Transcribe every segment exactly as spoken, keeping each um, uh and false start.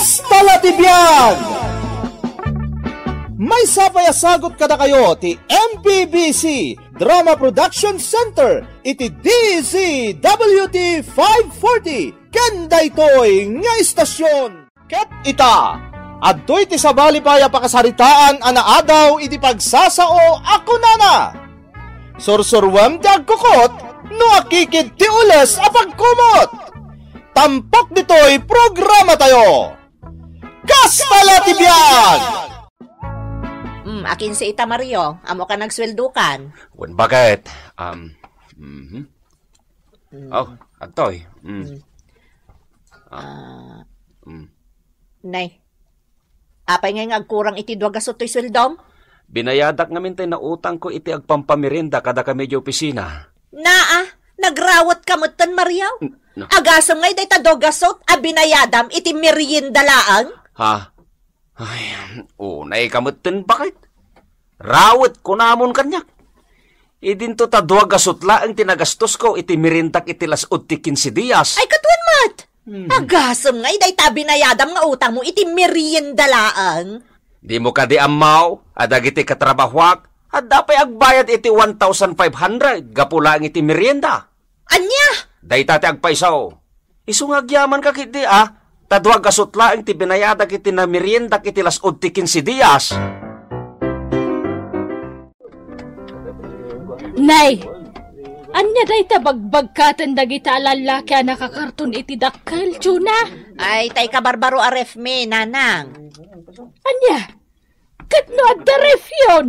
Kasta la ti biag! Maysa pay a sagut kadakayo ti M P B C Drama Production Center iti D Z W T five forty ken daytoy nga istasyon. Ket ita, adtoy ti sabali pay a pakasaritaan a naadaw iti pagsasao a kunana, "Sursuruem ti agkukot no akikid ti ules a pagkumot." Tampok ditoy programatayo. Kasta la ti biag! Hmm, akinsi ita, Mario? Ammoka nagsueldokan? Wen, bakit? Um, mhm. Hmm. Oh, adtoy. Mm. Hmm. Ah. Ah. Mm. Nay, apay ngay nga agkurang iti dua gasut toy sueldom? Binayadak ngamin tay nautangko iti agpampamerienda kadakami iti opisina. Naa, nagrawet ka metten, Mario? N-, no. Agasem ngay dayta dua gasut a binayadam iti merienda laeng? Ha? Ay, unay ka metten, bakit? Rawet kunamon kaniak. Idinto ta dua gasut laeng ti nagastosko iti meriendak iti las-ud ti kinse dias. Ay, katuen met! Hmm. Agasem ngay dayta binayadam nga utangmo iti merienda laeng. Dimo kadi ammo a dagiti katrabahoak, adda pay agbayad iti one thousand five hundred gapu laeng iti merienda. Ania? Dayta ti agpayso. Isu nga agyamanka ketdi a, ta dua gasut laeng ti binayadak iti nameriendak iti las-ud ti kinse dias. Nay, ania dayta bagbagkaten dagita a lallaki a nakakarton iti dakkel, Chona? Ay, tay kabarbaro a ref mi, nanang. Ania? Ket no adda refyon,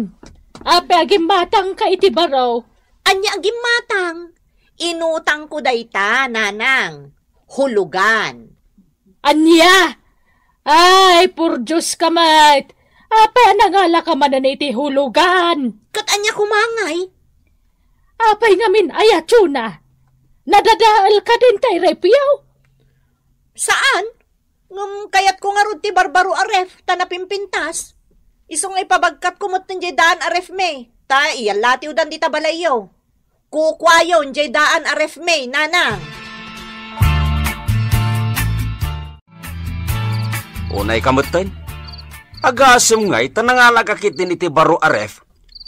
apay a gimmatangka iti baro? Ania a gimmatang? Inutangko dayta, nanang. Hulugan. Ania? Ay, purdios ka met! Apay a nangalaka manen iti hulugan? Ket ania koma ngay? Apay ngamin aya, Chona? Nadadael ka din tay refyo? Saan? Ngem kayatko ngarud ti barbaro a ref ta napimpintas. Isu nga ipabagkatko metten jay daan a ref mi, ta iyallatiwdan dita balayyo. Kukuayon jay daan a ref mi, nanang. Unay ka metten? Agasem ngay ta nangalaka ketdin iti baro a ref,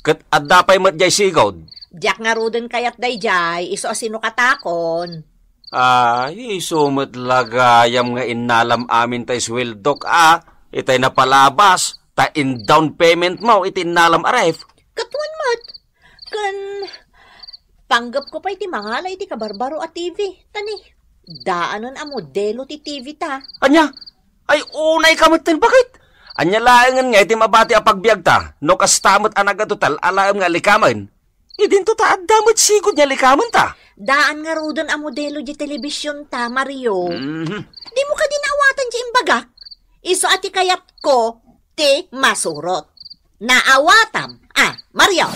ket adda pay met jay sigud. Diak ngaruden kayat dayjay, isu a sinukatakon. Ay, isu met la gayam nga innalam amin tay sueldok a, itay napalabas, ta in-down payment mo iti innalam a ref. Katuen met. Ken, panggepko pay ti mangala iti kabarbaro a T V, ta ni, daanen a modelo ti T V ta. Ania? Ay, unay ka metten, bakit? Ania laengen nga iti mabati a pagbiagta, no kasta met a nagatotal a laem nga likamen? Idinto ta adda met sigud nga likamenta. Daan ngaruden a modelo di telebision ta, Mario. Mhm. Dimo kadi naawatan di imbagak? Isu a ti kayatko ti masurot. Naawatam, a, Mario.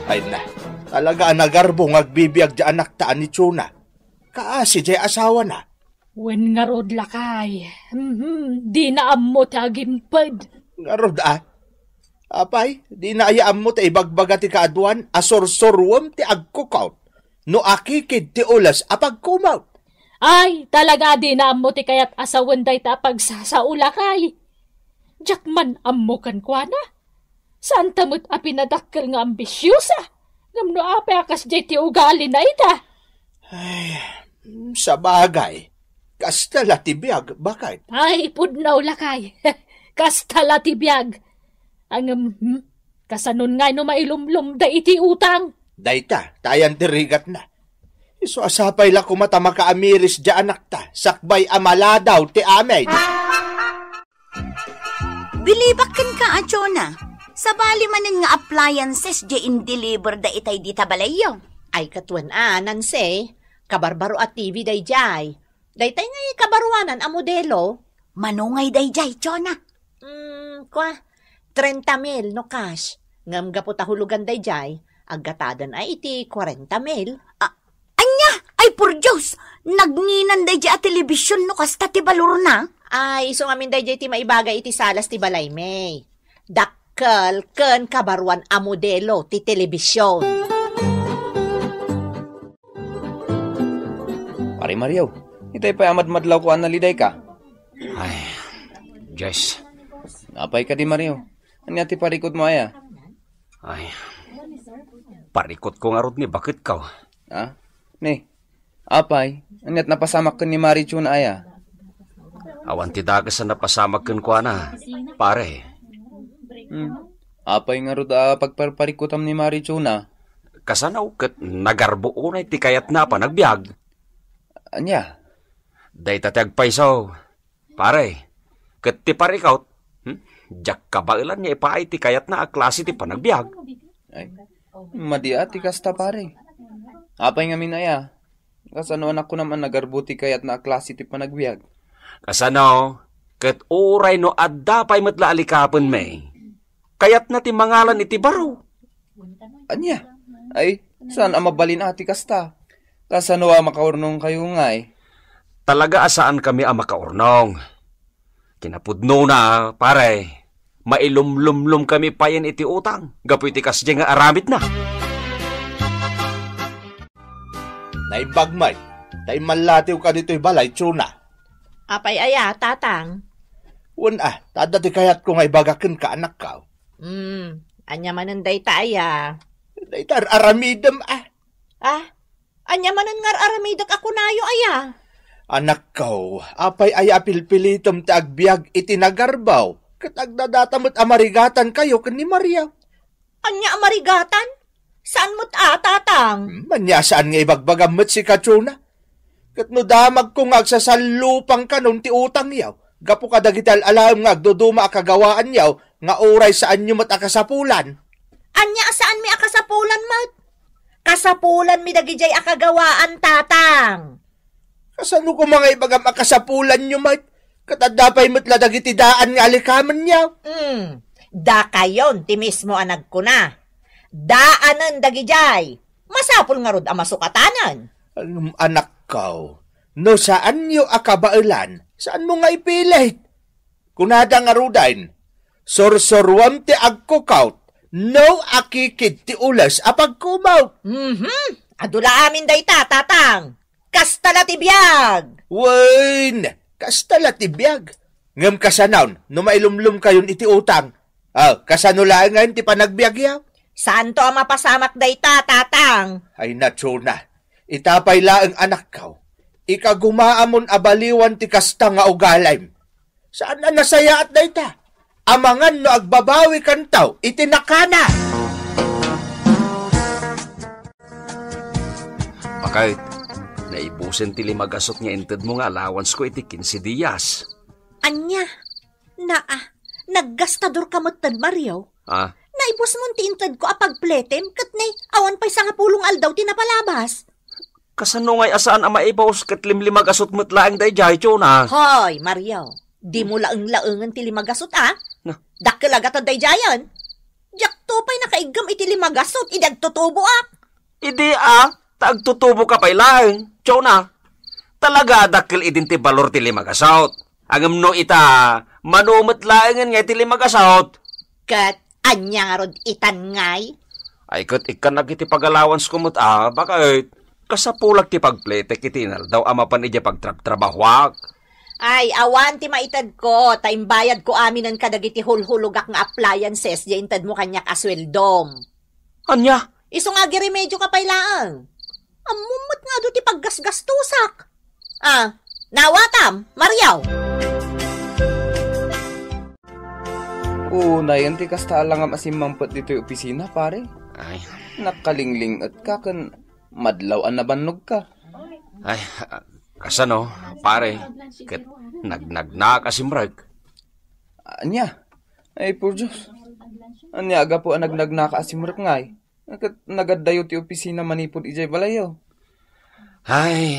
Ay na, talaga a nagarbo nga agbibiag di anakta a ni Chona. Kaasi di asawana. Wen ngarud, lakay. Mhm, dina ammo ti agimped. Ngarud, a? Apay, dina aya ammo ta ibagbaga ti kaaduan a sursuruem ti agkukot no akikid ti ules a pagkumot? Ay, talaga a dina ammo ti kayat a sawen dayta a pagsasao, lakay. Diak man ammo kenkuana. Saanta met a pinadakkel nga ambisiosa, ngem no apay a kasdiay ti ugalina ita? Ay, sabagay, kasta la ti biag, baket. Ay, pudno, lakay. Kasta la ti biag. Ngem, hmm, kasanon ngay no mailumlomda iti utang? Dayta, ta ayan ti rigatna. Isu a sapay la koma ta makaamiris di anakta, sakbay a maladaw ti amin. Bilibak kenka a Chona. Sabali manen nga appliances di in-deliver da itay dita balayyo. Ay, katuen a, Nancy, kabarbaro a T V dayjay. Daytay ngay kabaruanan a modelo. Mano ngay dayjay, Chona? Mm, kua, trenta mil no cash. Ngem gapu ta hulugan dayjay, aggataden a iti kuarenta mil. A-, Ania? Ay, por Dios! Nagninan dayjay a telebision no kasta ti balorna? Ay, isu ngamin dayjay ti maibaga iti salas ti balay, May. Dakkel ken kabaruan a modelo ti telebision. Pare Mario, Itay pay a madmadlaw ko a nalidayka. Ay, Jess. Apay kadi, Mario? Ania ti parikutmo aya? Ay, parikutko ngarud ni baketko. Ha? Ni, apay, ania't napasamak ken ni Mari Chona aya? Awan ti dakes a napasamak kenkuana, pare. Hmm. Apay ngarud a pagparparikutam ni Mari Chona? Kasano ket nagarbo unay ti kayatna a panagbiag? Ania? Dayta ti agpayso, pare. Ket ti parikut, hmm? Diak kabaelan nga ipaay ti kayatna a klase ti panagbiag. Ay, madi a ti kasta, pare. Apay ngamin aya? Kasano a nakunam a nagarbo ti kayatna a klase ti panagbiag? Kasano? Ket uray no adda pay met la a likapenmi, kayatna ti mangalan iti baro. Ania? Ay, saan a mabalin a ti kasta? Kasano a makaurnongkayo ngay? Talaga a saankami a makaurnong. Kinapudnona, pare, mailumlumlomkami payen iti utang gapu iti kasdiay nga aramidna. Naimbag met, ta immallatiwka ditoy balay, Chona. Apay aya, Tatang? Wen a, ta adda ti kayatko nga ibaga kenka, anakko. Hmm, ania manen dayta aya? Dayta ar-aramidem a. Ah, ania manen nga ar-aramidek a kunayo aya? Anakko, apay aya a pilpilitem ti agbiag iti nagarbo, ket agdadata met a marigatankayo ken ni Mario? Ania a marigatan? Saan met a, Tatang? Hmm, ania saan nga ibagbagam met sika, Chona? Ket no damagko nga agsasallupang kanon ti utangyo, gapu kadagiti al-alaem nga agduduma a kagawaanyo nga uray saanyo met a kasapulan. Ania a saanmi a kasapulan met? Kasapulanmi dagidiay a kagawaan, Tatang. Kasano koma nga ibagam a kasapulanyo met? Ket adda pay met la dagiti daan nga alikamenyo. Hmm, dakayon ti mismo a nagkuna. Daanen dagidiay. Masapul ngarud a masukatanen. Ngem anakko, no saanyo a kabaelan, saanmo nga ipilit. Kunada ngaruden, sursuruam ti agkukaw, no akikid ti ules a pagkumaw. Mhm. Adu la amin dayta, Tatang. Kasta la ti biag. Wen, kasta la ti biag. Ngem kasanon, no mailumlomkayon iti utang? Ah, kasano laengen ti panagbiagyo? Saanto a mapasamak dayta, Tatang. Ay, Chona. Ita pay laeng, anakko. Ikagumaamon a baliwan ti kasta nga ugalim. Saan a nasayaat dayta? Amangan no agbabawikanto iti nakana. Bakit? Naibusen ti lima gasut nga intedmo nga allowance ko iti kinse dias. Ania? Naa, naggastador ka metten, Mario. Ah? Naibusmon ti intedko a pagpletem ket ne, awan pay sangapulo nga aldaw ti napalabas. Kasano ngay a saan a maibus ket limlima gasut met laeng daydiay, Chona? Hoy, Mario, dimo laeng-laengen ti lima gasut, a? Na? Dakkel a gatad daydiayen. Diakto pay nakaiggem iti lima gasut idi agtutuboak. Idi, a, ta agtutuboka pay laeng, Chona. Talaga a dakkel idin ti balor ti lima gasut. Ngem no ita, mano met laengen nga iti lima gasut. Ket ania ngarud itan ngay? Ay, ket ikkannak iti pag-allowance ko met, a, bakit? Kasapulak ti pagpletek iti inaldaw a mapan idiay pagtrabtrabahoak. Ay, awan ti maitedko, ta imbayadko aminen kadagiti hulhulogak nga appliances diay intedmo kaniak a sueldom. Ania? Isu nga agiremedioka pay laeng. Ammom met nga adu ti paggasgastosak. Ah, nawatam, Mario. Unayen ti kasta a langam a simmangpet ditoy opisina, pare. Ay. Nakalingling-etka ken madlaw a nabannogka. Ay, kasano, pare? Ket nagnagnaak a simrek. Ania? Ay, por Dios. Ania a gapu a nagnagnaka a simrek ngay? Ket nagaddayo ti opisina manipud idiay balayyo. Ay,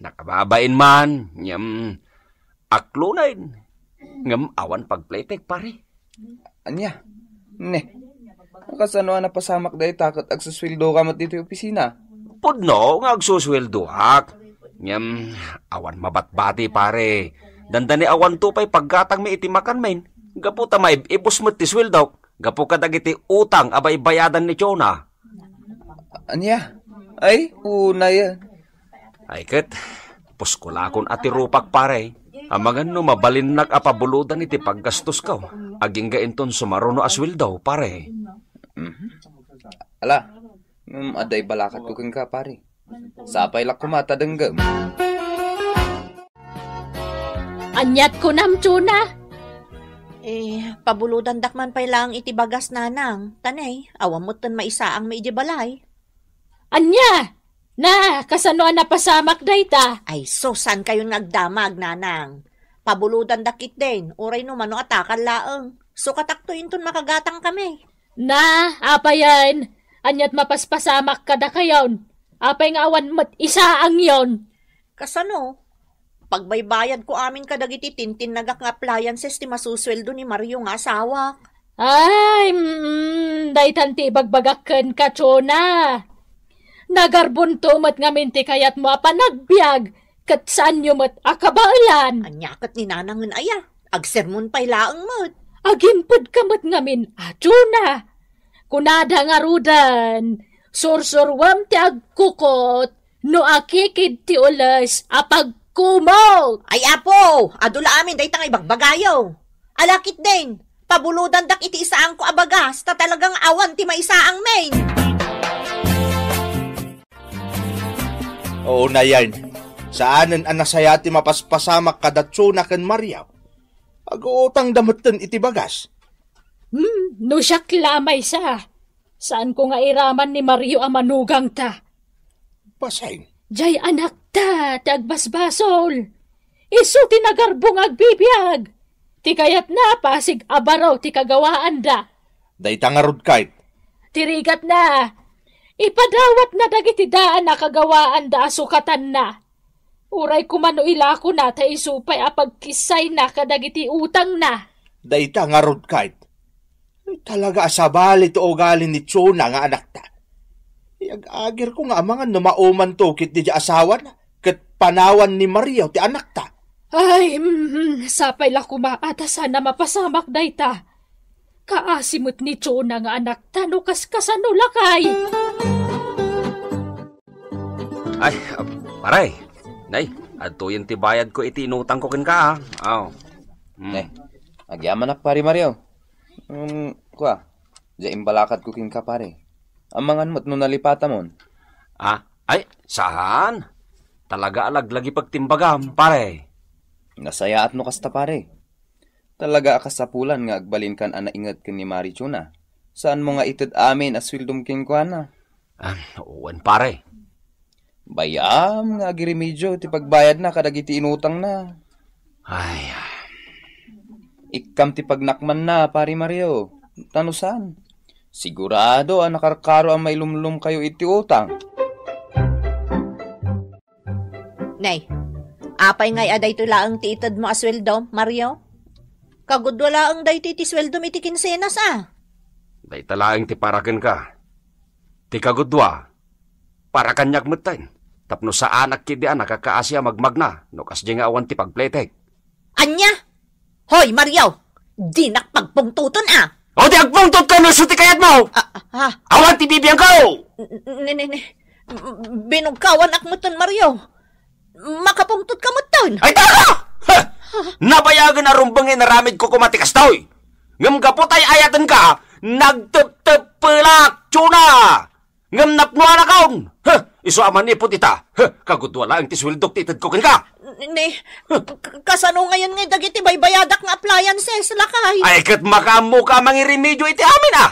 nakababain man, ngem aklonen. Ngem awan pagpletek, pare. Ania? Ne. Kasano a napasamak dayta ket agsusueldoka met ditoy opisina? Pudno nga agsusueldoak. Ngem awan mabatbati, pare. Dandani awanto pay paggatangmi iti makanmin. Gapu ta maib-ibus met ti sueldok. Gapu kadagiti utang a baybayadan ni Chona. Ania? Ay, unayen. Ay ket, Puskolakon a ti rupak, pare. Amangan no mabalinnak a pabulodan iti paggastosko, agingga inton sumaruno a sueldo, pare. Mhm. Ala, ngem adda ibalakatko kenka, pare. Sapay la koma ta denggem. Aniat kunam, Chona? Eh, pabulodandak man pay laeng iti bagas, nanang. Ta ne, awan metten maisaangmi idiay balay. Ania? Na, kasano a napasamak dayta? Ay, sus, saankayon nga agdamag, nanang. Pabulodandak ketdin, uray no mano a takal laeng. Sukatakto inton makagatangkami. Na, apayen, aniat mapaspasamak kadakayon? Apay nga awan met isaangyon? Kasano? Pagbaybayadko amin kadagiti tintinnagak nga appliances ti masusueldo ni Mario nga asawak. Ay, mm, daytan ti ibagbagak kenka, Chona. Nagarbonto met ngamin ti kayatmo a panagbiag, ket saanyo met a kabaelan. Ania ket ni nanangen aya? Agsermon pay laeng met. Agimpedka met ngamin a, Chona. Kunada ngaruden, sursuruem ti agkukot, no akikid ti ules a pagkumok. Ay, Apo, adu la amin dayta nga ibagbagayo. Ala ketdin, pabulodandak iti isaangko a bagas, ta talagang awan ti maisaangmin. Oo, Nayan. Saanen a nasaya ti mapaspasamak kada Chona ken Mario. Aguutangda metten iti bagas. Hmm, no siak la a maysa, saanko nga iraman ni Mario a manugangta. Basin. Jay anakta ti agbasbasol. Isu ti nagarbong agbibiag. Ti kayatna, pasig a baro ti kagawaanda. Dayta ngarud, Kate. Ti rigatna, ipadawatna dagiti daan a kagawaanda a sukatanna. Uray koma no ilakona ta isu pay a pagkissayna kadagiti utangna. Dayta ngarud, Kate. Talaga a sabali ti ugali ni Chona nga anakta. Iyag-agirko nga amangan no maumanto ketdi diay asawana, ket panawan ni Mario ti anakta. Ay, mm, sapay la koma a ta saan a mapasamak dayta. Kaasi met ni Chona nga anakta no kaskasano, lakay. Ay, ah, pare. Nay, adtoyen ti bayadko iti inutangko kenka, ah. Aw. Hmm. Nay, agyamanak, Pare Mario. Um, kua, diay imbalakadko kenka, pare. Amangan met no nalipatamon. Ah, ay, saan? Talaga a laglagipek ti imbagam, pare. Nasayaat no kasta, pare. Talaga a kasapulan nga agbalinkan a nainget ken ni Mari Chona. Saanmo nga ited amin a sueldom kenkuana. Ah, wen, pare. Bayam nga agiremedio ti pagbayadna kadagiti inutangna. Ay. Ikkam ti pagnakmanna, Pare Mario. Ta no saan, sigurado a nakarkaro a mailumlomkayo iti utang. Nay, apay ngay a daytoy laeng ti itedmo a sueldo, Mario? Kagudua laeng daytoy ti sueldom iti kinsenas, a. Dayta laeng ti para kenka. Ti kagudua, para kaniak metten, tapno saanak ketdi a nakakaasi a magmagna no kasdiay nga awan ti pagpletek. Ania? Hoy, Mario! Dinak pagpungtoton, a! O, di agpungtot ka no isu ti kayatmo! Ah, ah, ah. Awan ti bibiangko! N-, n-, ne, ne, ne. Binugkawanak metten, Mario. Makapungtot ka metten. Ay, talaga! Ha! Nabayagen a rumbeng nga inaramidko koma ti kastoy. Ngem gapu ta ay-ayatenka, nagtepteppelak, Chona! Ngem napnoanakon! Huh! Isu a manipud ita, huh! Kagudua laeng ti sueldok ti itedko kenka! Ni, k-, kasano ngayen ngay dagiti baybayadak nga appliances, lakay? Ay, ket makaammoka a mangiremedio iti amin, a!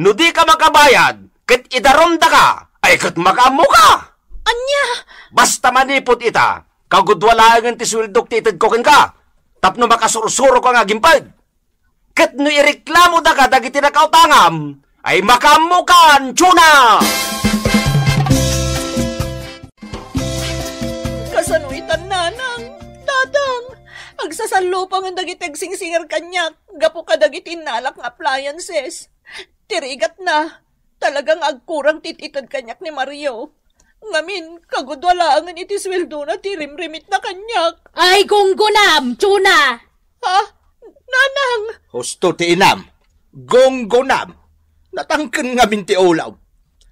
No dika makabayad, ket idarumdaka, ay, ket makaammoka! Ania? Basta manipud ita, kagudua laengen ti sueldok ti itedko kenka, tapno makasursuroka nga agimped. Ket no ireklamodaka dagiti nakautangam, ay makaammokan, Chona! Kasano itan, nanang, dadang? Agsasallupangen dagiti agsingsinger kaniak gapu kadagiti innalak nga appliances. Ti rigatna, talaga nga agkurang ti it-ited kaniak ni Mario. Ngamin, kagudua laengen iti sueldona ti rimrimitna kaniak. Ay, gunggonam, Chona! Ha? Nanang! Husto ti inam. Gunggonam. Natangken ngamin ti ulam.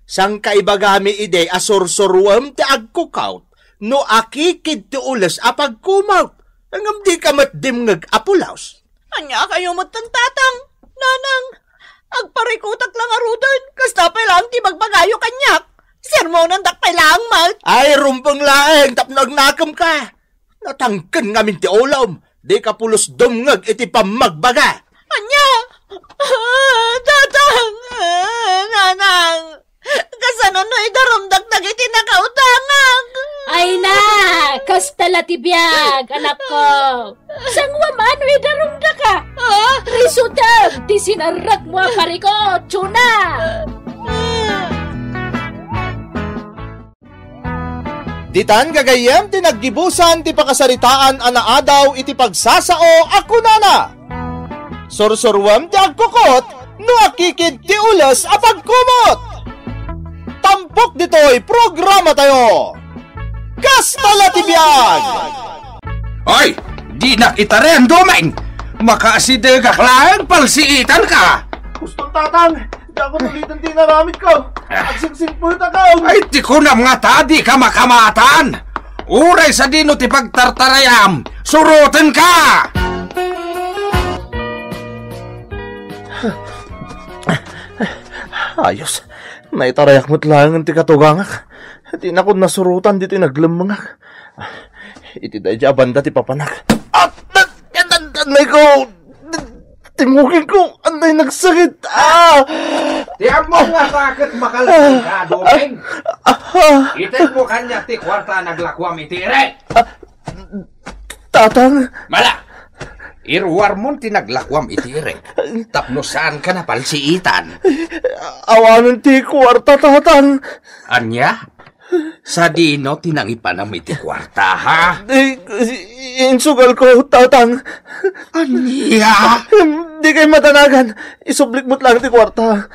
Saan ka ibagami idi a sursuruem ti agkukaut no akikid ti ules a pagkumot. Ngem dika met dimngeg a pulos. Ania kayo met, tatang, nanang? Agparikutak la ngaruden, kasta pay laeng ti ibagbagayo kaniak. Sermonandak pay laeng met. Ay, rumbeng laeng tapno agnakemka. Natangken ngamin ti ulom, dika pulos dumngeg iti pammagbaga. Ania? Ah, tatang! Ah, nanang! Kasano no idarumdak dagiti nakautangak? Ay na! Kasta la ti biag, anakko! Sanguam a no idarumdaka! Ah? Risutem ti sinarrekmo a parikut, Chuna! Ditan gagayyem ti naggibusan ti pakasaritaan a naadaw iti pagsasao a kunana, "Sursuruem ti agkukot no akikid ti ules a pagkumot." Tampok ditoy programatayo, Kasta la ti Biag! Ay, dinak itaren, Domeng! Makaasidegak laeng palsiitanka! Gusto, tatang! Diak ulitan ti inaramidko. Ah. Agsingsingpetaka. Ay, ti kunam ngata, dika makamatan. Uray sadino ti pagtartarayam, surotenka. Ayos. Naitarayak met laengen ti katugangak. Dinak nasurotan ditoy naglemmengak. Iti daydi a banda ti papanak. Ah! Nay ko! Timugingko! Anay, nagsakit! Ah! Ti ammom nga sakit makalsika, Domeng. Ah! Itedmo kaniak ti kuarta a naglakuam iti irek. Tatang! Mala! Iruarmon ti naglakuam iti irek tapno saanka napalsiitan. Awanen ti kuarta, tatang. Ania? Sadino ti nangipanam iti kuarta, ha? Eh, insugalko, tatang. Ania? Dikay madanagan. Isublik met laeng ti kuarta.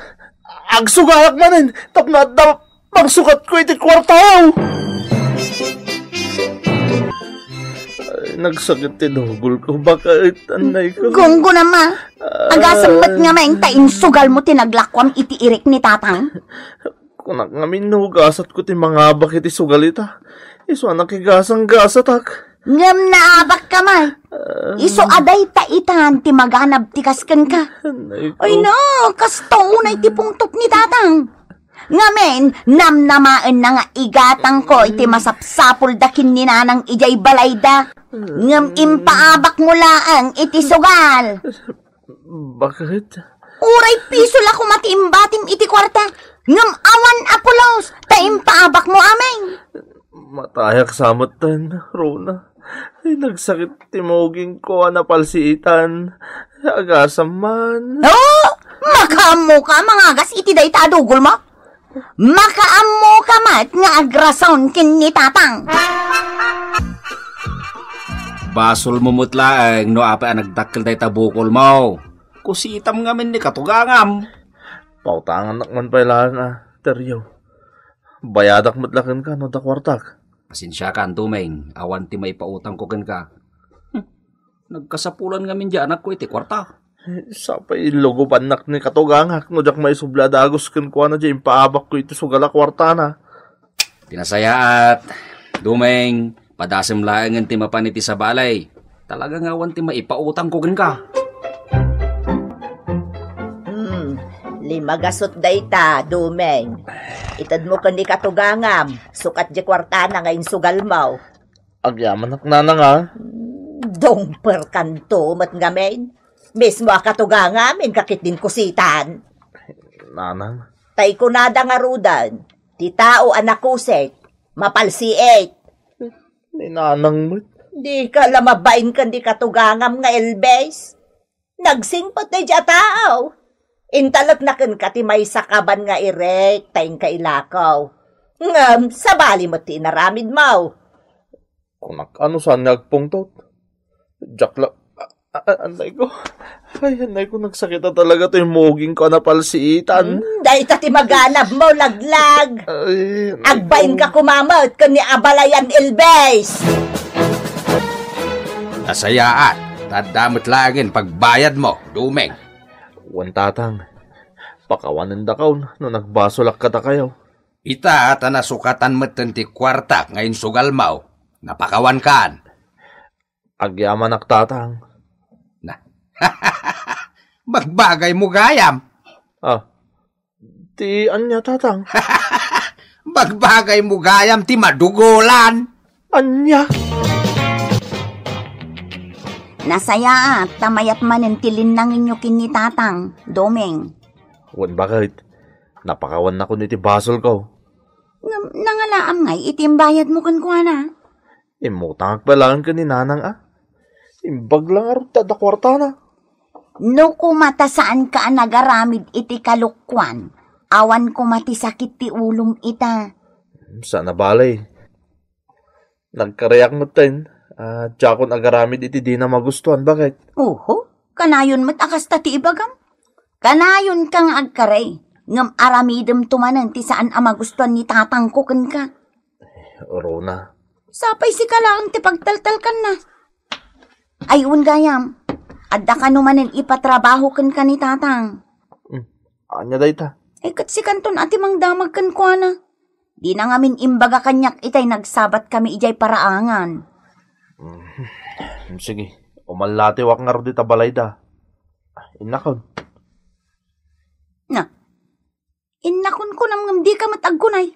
Agsugalak manen tapno adda pangsukatko iti kuarta. Ay, nagsakit ti dugolko. Baket, annay ko. Gunggonam a. Agasem met ngamin ta insugalmo ti naglakuam iti irek ni tatang. Kunak ngamin no hugasatko ti mangabak iti sugal ita. Isu a nakigasang-gasatak. Ngem naabakka met. Ah. Isu a dayta itan ti maganab ti kas kenka. Nay ko. Ay na, kasto unay ti pungtot ni tatang. Ngamin, namnamaenna nga igatangko iti masapsapulda ken ni nanang idiay balayda. Ngem impaabakmo laeng iti sugal. Baket? Uray piso la koma ti imbatim iti kuarta, ngem awan a pulos, ta impaabakmo amin. Matayak sa metten, Rona. Ay, nagsakit ti mugingko a napalsiitan. Agasam man. Oh! Makaammoka a mangagas iti dayta a dugolmo? Makaammoka met nga agrason ken ni tatang. Basolmo met laeng no apay a nagdakkel dayta bukolmo. Kusitam ngamin ni katugangam. Pautangannak man pay laeng a, Teryo. Bayadak met la kenka no adda kuartak. Pasensiakan, Domeng, awan ti maipautangko kenka. Hm, nagkasapulan ngamin di anakko iti kuarta. Sapay lugobannak ni katugangak no diak maisubli a dagus kenkuana di impaabakko iti sugal a kuartana. Ti nasayaat, Domeng, padasem laengen ti mapan iti sabali. Talaga nga awan ti maipautangko kenka. Hmm, lima gasut dayta, Domeng. Itedmo ken ni katugangam, sukat di kuartana nga insugalmo. Agyamanak, nanang, a. Hmm, dungperkanto met ngamin. Mismo a katugangam, inka ketdin kusitan. Nanang. Tay kunada ngaruden, ti tao a nakusit, mapalsiit. Ni nanang met. Dika la mabain ken di katugangam nga Elvis. Nagsingpet daydi a tao. Intalekna kenka ti maysa kaban nga irek ta inka ilako. Ngem sabali met ti inaramidmo. Kunak, ano saan nga agpungtot? Diak la, a-, a-, annay ko. Ay, annay ko, nagsakit a talaga toy mugingko a napalsiitan. Hmm, dayta ti maganabmo, laglag. Ay, annay ko. Agbainka koma met ken ni abalayan Elvis. Nasayaat, ta adda met laengen pagbayadmo, Domeng. Wen, tatang, pakawanendakaon no nagbasolak kadakayo. Ita ta nasukatan metten ti kuartak nga insugalmo. Napakawankan. Agyamanak, Tatang. Na. Bagbagaymo gayam. Ah, ti ania, Tatang? Bagbagaymo gayam ti madugolan. Ania? Nasayaat ta mayat manen ti linnangenyo ken ni Tatang, Doming. Wen baket, napakawannakon iti basolko. Ngem nangalaam ngay iti imbayadmo kenkuana? Immutangak pay laeng ken ni Nanang a. Imbag la ngarud ta adda kuartana. No koma ta saanka a nagaramid iti kalokuan, awan koma ti sakit ti ulom ita. Saan a bale. Nagkariak metten, a, diakon agaramid iti dina magustuan, baket. Oho, kanayon met a kasta ti ibagam. Kanayonka nga agkari, ngem aramidemto manen ti saan a magustuan ni tatangko kenka. Rona. Sapay sika laeng ti pagtaltalkanna. Ay, wen gayam, adda kano manen ipatrabaho kenka ni tatang. Hmm. Ania dayta? Ay, ket sikanton a ti mangdamag kenkuana. Dina ngamin imbaga kaniak itay nagsabatkami idiay paraangan. Hmm. Sige, umallatiwak ngarud ita balayda. Innakon. Na, innakon kunam ngem dika met aggunay.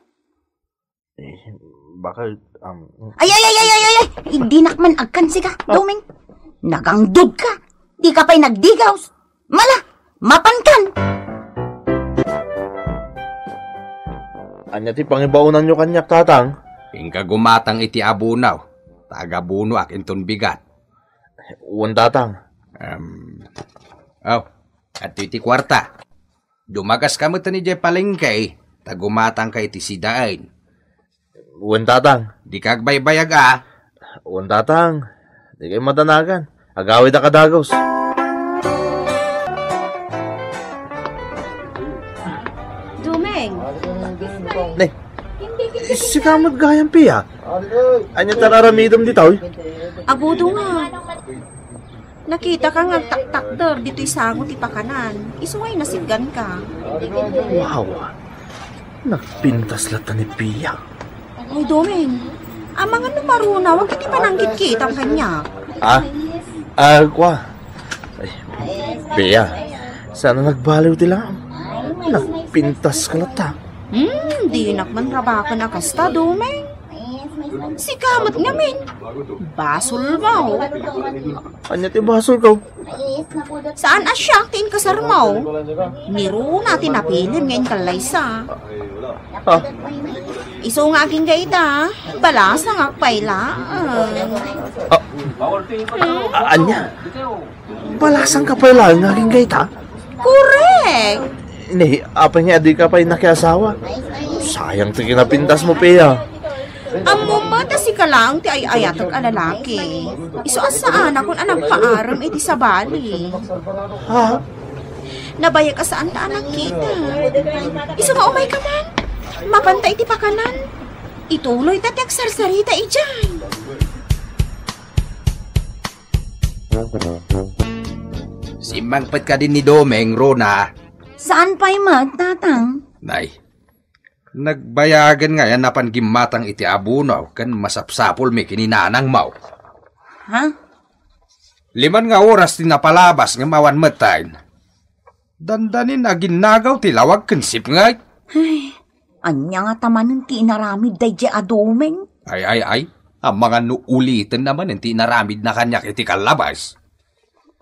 Eh, bakit, um, Ay, ay, ay, ay, ay, ay, ay! Dinak man agkan sika, Doming. Nagangdod ka. Di ka pa'y nagdigaw. Mala, mapankan! Ania ti pangibaonanyo kaniak, tatang? Inka gumatang iti abunaw. Tagabunoak inton bigat. Wen, tatang. Um, oh, adtoy ti kuarta. Dumagaska met idiay palengke, ta gumatangka iti sidaen. Wen, tatang. Dika agbaybayag a. Wen, tatang. Dikay madanagan. Agawid a kadagos. Domeng. Ne, sika met gayam, Pia. Ania ti ar-aramidem ditoy? Agudo nga. Nakitak nga agtaktakder ditoy sango ti pakanan. Isu nga inasitganka. Wow! Nagpintas latta ni Pia. Ay, Domeng. Amangan no marunaw iti panangkitkitam kaniak. Ah? Ah, kua. Ay, Pia, saan a nagbaliw ti laam? Nagpintas ka latta. Hmm, dinak man rabaken a kasta, Domeng. Sika met ngamin. Basolmo. Ania ti basolko? Saan a siak ti inkasarmo? Ni Rona ti napilim nga inkallaysa. Ah. Isu nga agingga ita, balasangak pay laeng. Ah. Ah, ania? Balasangka pay laeng nga agingga ita? Korek! Ne, apay nga dika pay nakiasawa? Sayang ti kinapintasmo, Pia. Ammom met a sika laeng ti ay-ayatek a lalaki. Isu a saanakon a nagpaarem iti sabali. Ha? Nabayag a saanta a nagkita. Isu nga umayka man. Mapanta iti pakanan. Ituloyta ti agsarsarita idiay. Simmangpet kadi ni Domeng, Rona? Saan pay met, tatang? Nay, nagbayagen ngay a napan gimmatang iti abunaw ken masapsapulmi ken ni nanangmo. Ha? Liman nga oras ti napalabas ngem awan metten. Dandanin aginnagaw ti lawag ken sipnget. Ay, ania ngata manen ti inaramid daydiay a Domeng? Ay, ay, ay. Amangan no uliten na manen ti inaramidna kaniak iti kallabas.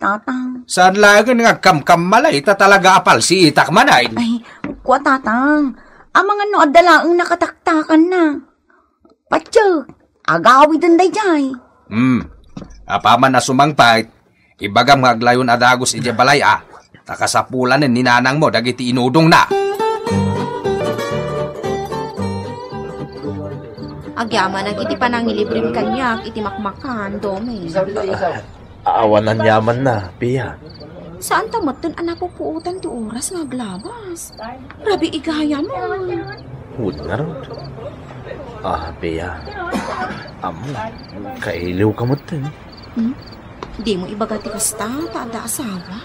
Tatang. Saan laengen nga agkamkammalay ta talaga a palsiitak manen. Ay, kua, tatang. Amangan no adda laeng nakataktakanna. Patyo, agawiden daydiay. Hmm. Apaman a sumangpet, ibagam nga aglayon a dagus idiay balay a, ta kasapulanen ni nanangmo dagiti inudongna. Agyamanak iti panangilibrem kaniak iti makmakan, Domeng. Awan aniamanna, Pia. Saanta metten a napupuotan ti oras nga aglabas. Rabii gayam. Wen ngarud. Ah, Pia. Ammo, kailiwka metten. Hmm? Dimo ibaga ti kasta ta adda asawa.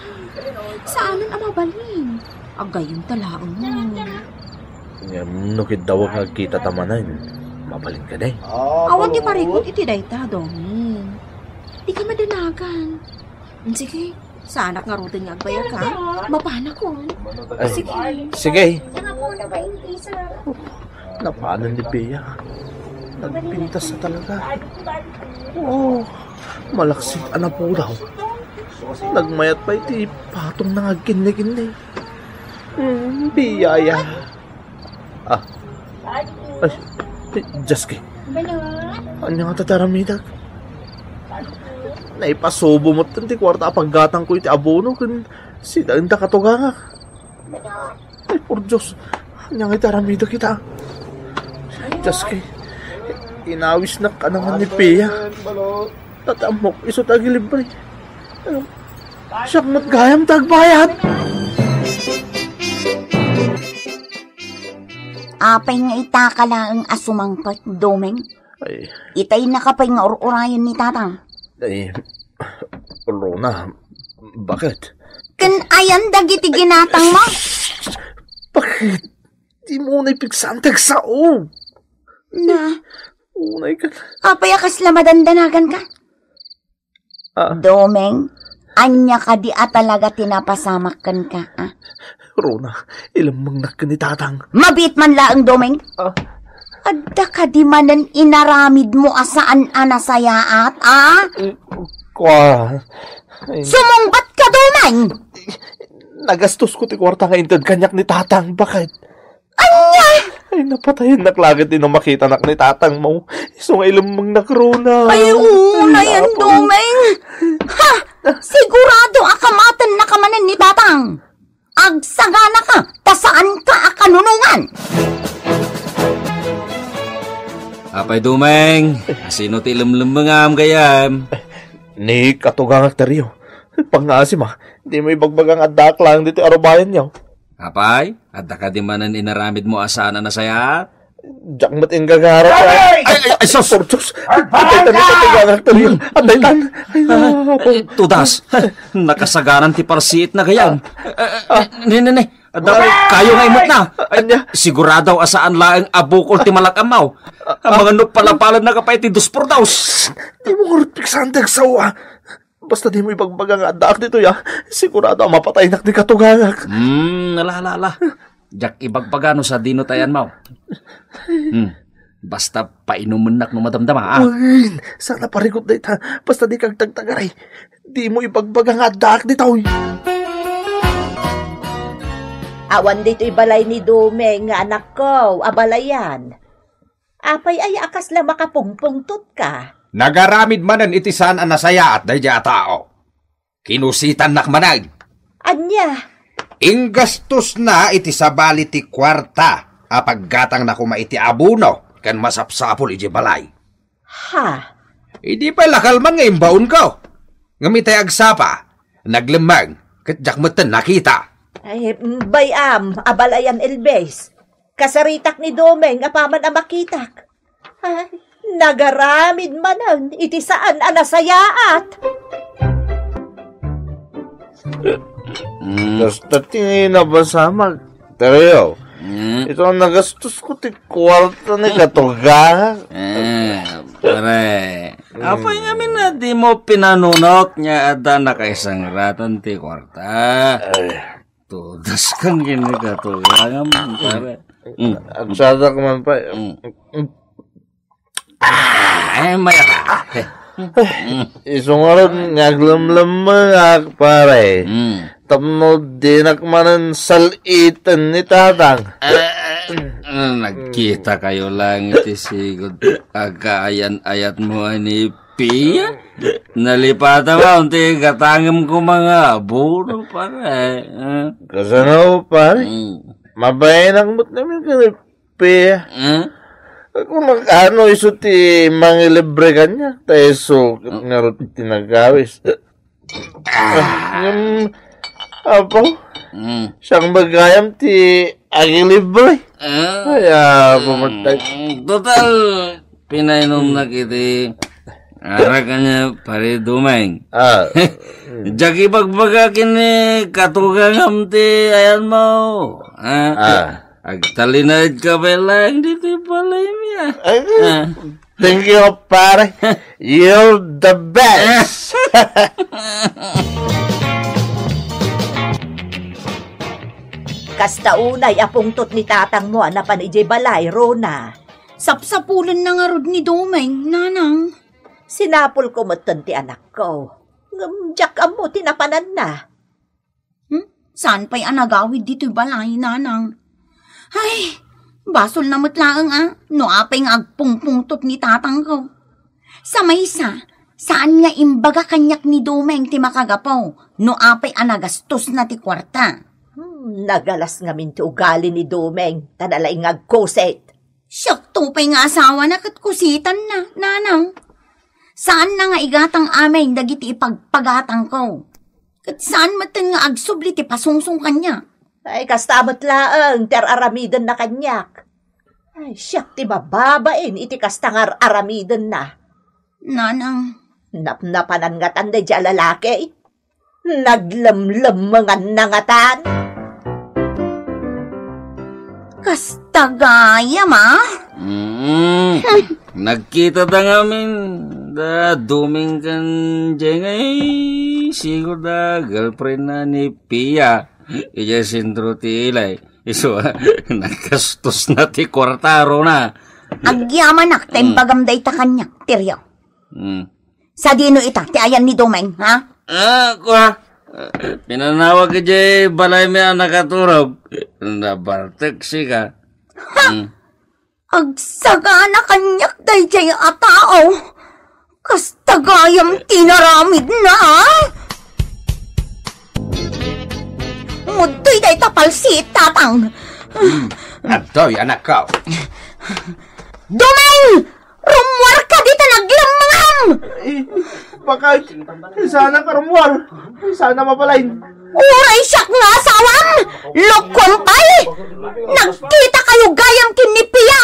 Saanen a mabalin. Agayenta laeng. Ngem no kiddaw nga agkitata manen, mabalin kadi? Awan ti parikut iti dayta, Doming. Dika madanagan. Sige, saanak ngaruden nga agbayag, ha? Mapanakon. Ay, sige. Sige. Napanan ni Pia. Nagpintas na talaga. Oo, malaksid a napulaw. Nagmayat pay ti patongna nga agkinnikinni. Hmm, Pia, ya. Ah. Ay, Jaski. Ania nga ti aramidek? Naipasubo met ti kuarta a paggatangko iti abono ken saan dayta katugangak. Ay, por Dios. Ania nga ti aramidek ita? Jaski. Inawisnak kanagan ni Pia. Tatta ammok, isu ti agilibre. Siak met gayam ti agbayad. Apay nga ita ka laeng a sumangpet, Doming? Ay. Itay naka pay nga ur-urayen ni Tatang. Ay, Rona, bakit? Ken ayan dagiti ginatang mo? Bakit? Di mo na ipigsantek sao. Na. Unay ka. Apay a kasla madandanagan ka? Ah. Doming, ania kadi a talaga ti napasamak kenka, ah? Rona, ilemmengnak ken ni Tatang. Mabiit man laeng, Doming. Ah. Adda kadi manen inaramidmo a saan a nasayaat, ah? Eh, kua. Ay. Sumungbat ka, Doming! Nagastosko ti kuarta nga inted kaniak ni Tatang, bakit? Ania? Ay, napatayennak laeng no makitanak ni Tatang mo. Isu nga ilemmengnak, Rona. Ay, oo, ay, nayan, Apo. Doming. Ha! Sigurado a kamatennaka manen ni Tatang. Agsagana ka, ta saan ka a kanunongan. Apay, Doming, asino ti ilemlemmengam gayam? Ni katugangak Terio. Pangngaasim a, di mo ibagbaga nga addaak laeng ditoy arubayanyo. Apay, adda kadi manen inaramidmo a saan a nasayaat? Diak met inggagarap. Ay! Ay, ay, ay, sus! Por Dios! Adda itan, adda itan. Ay, Apo. Eh, tudas. Nakasagaran ti parsiitna gayam. Eh, eh, eh, ne, ne, ne. Adda pay kayo nga imutna. Ay, ania? Sigurado a saan laeng a bukol ti malak-amaw. Amangan no palapalannaka pay ti dos por dos. Di mo ngarud piksantek sao, ah. Basta di mo ibagbaga nga addaak ditoy, ah. Sigurado a mapataynak ni katugangak. Hmm, ala, ala, ala. Diak ibagbaga no sadino ti ayanmo. Hmm. Basta painumennak no madamdama, ah. Wen, saan a parikut dayta. Basta dika agtagtagaray. Di mo ibagbaga nga addaak ditoy. Awan ditoy balay ni Doming nga anakko, abalayan. Apay aya a kasla makapungpungtotka? Nagaramid manen iti saan a nasayaat daydiay a tao. Kinusitannak manen. Ania? Inggastosna iti sabali ti kuarta a paggatangna koma iti abono ken masapsapul idiay balay. Ha? Idi pay la kalman nga imbaonko. Ngem itay agsapa, naglemmeng, ket diak metten nakita. Ay, bay-am, abalayan Elvis. Kasaritak ni Doming apaman a makitak. Ay, nagaramid manen iti saan a nasayaat. Mm. Basta ti napasamak, Terio. Mm. Ito ang nagastosko ti kuarta ni katugangak. Eh, pare. Mm. Apay ngamin a di mo pinanunot nga adda nakaisangratan ti kuarta? Ay. Tudas kan gini katugangam, pare. Mm. Agsadak man, pay. Mm. Ay, maya ka. Isu ngarud nga aglemlemmengak, pare. Mm. Tapno dinak manen sal-iten ni Tatang. Eh, eh, eh, nagkita kayo lang iti sigud. Agkaayan-ayat mo ani Pia? Nalipata ba unti gatangem ko mga abono, pare? Eh? Kasano, pare? Mm. Mabayanak met ngamin ken ni Pia. Eh? Kung ano isu ti mangilibre kaniak, ta isu ket ngarud ti nagawis. Ah. Ngem, Apo, mm, siak met gayam ti agilibre. Ah. Ay, Apo, mm, matay. Total, pinainomnak iti arak ania, pare Doming. Ah. Diak ibagbaga ken ni katugangam ti ayanmo. Ah. Ah. Agtalinaedka pay laeng ditoy balaymi, a. Ay, ah. Thank you, pare. You're the best. Kasta unay a pungtot ni tatangmo a napan idiay balay, Rona. Sapsapulenna ngarud ni Domeng, nanang. Sinapulko metten ti anakko. Ngem diak ammo ti napananna. Hmm? Saan pay a nagawid ditoy balay, nanang? Ay, basolna met laeng a, no apay nga agpungpungtot ni tatangko. Sa maysa, saan nga imbaga kaniak ni Domeng ti makagapu, no apay a nagastosna ti kuarta. Hmm, nagalas ngamin ti ugali ni Domeng, ta nalaing nga agkusit. Siakto pay nga asawana ket kusitanna, nanang. Saanna nga igatang amin dagiti ipagpagatangko. Ket saan metten nga agsubli ti pasungsong kaniak. Ay, kasta met laeng ti ar-aramidenna kaniak. Ay, siak ti mababain iti kasta nga ar-aramidenna. Nanang. Napnapanan ngatan daydiay a lalaki. Naglemlemmenganna ngatan. Kasta gayam, a? Mm. Nagkitata ngamin da Domeng ken Jeng, ay, sigud a girlfriendna ni Pia. Idiay sentro ti ilay. Isu a, nagkastosna ti kuarta, Rona. Agyamanak ta Mm. imbagam dayta kaniak, Tirio. Mm. Sadino ita ti ayan ni Domeng, ha? Ah, kua. Pinanawag idiay balaymi a nakaturog. Nabartek sika. Ha? Mm. Agsagana kaniak daydiay a tao. Kasta gayam ti naramidna, a? Mudtoy dayta palsiit, tatang. Hmm. Adtoy, anakko. Domeng! Rummuarka dita naglemmengam! Eh, bakit? Saan ka rummuar? Saan mapalain? Uray siak nga asawam! Lokoam pay! Nagkita kayo gayam ken ni Pia!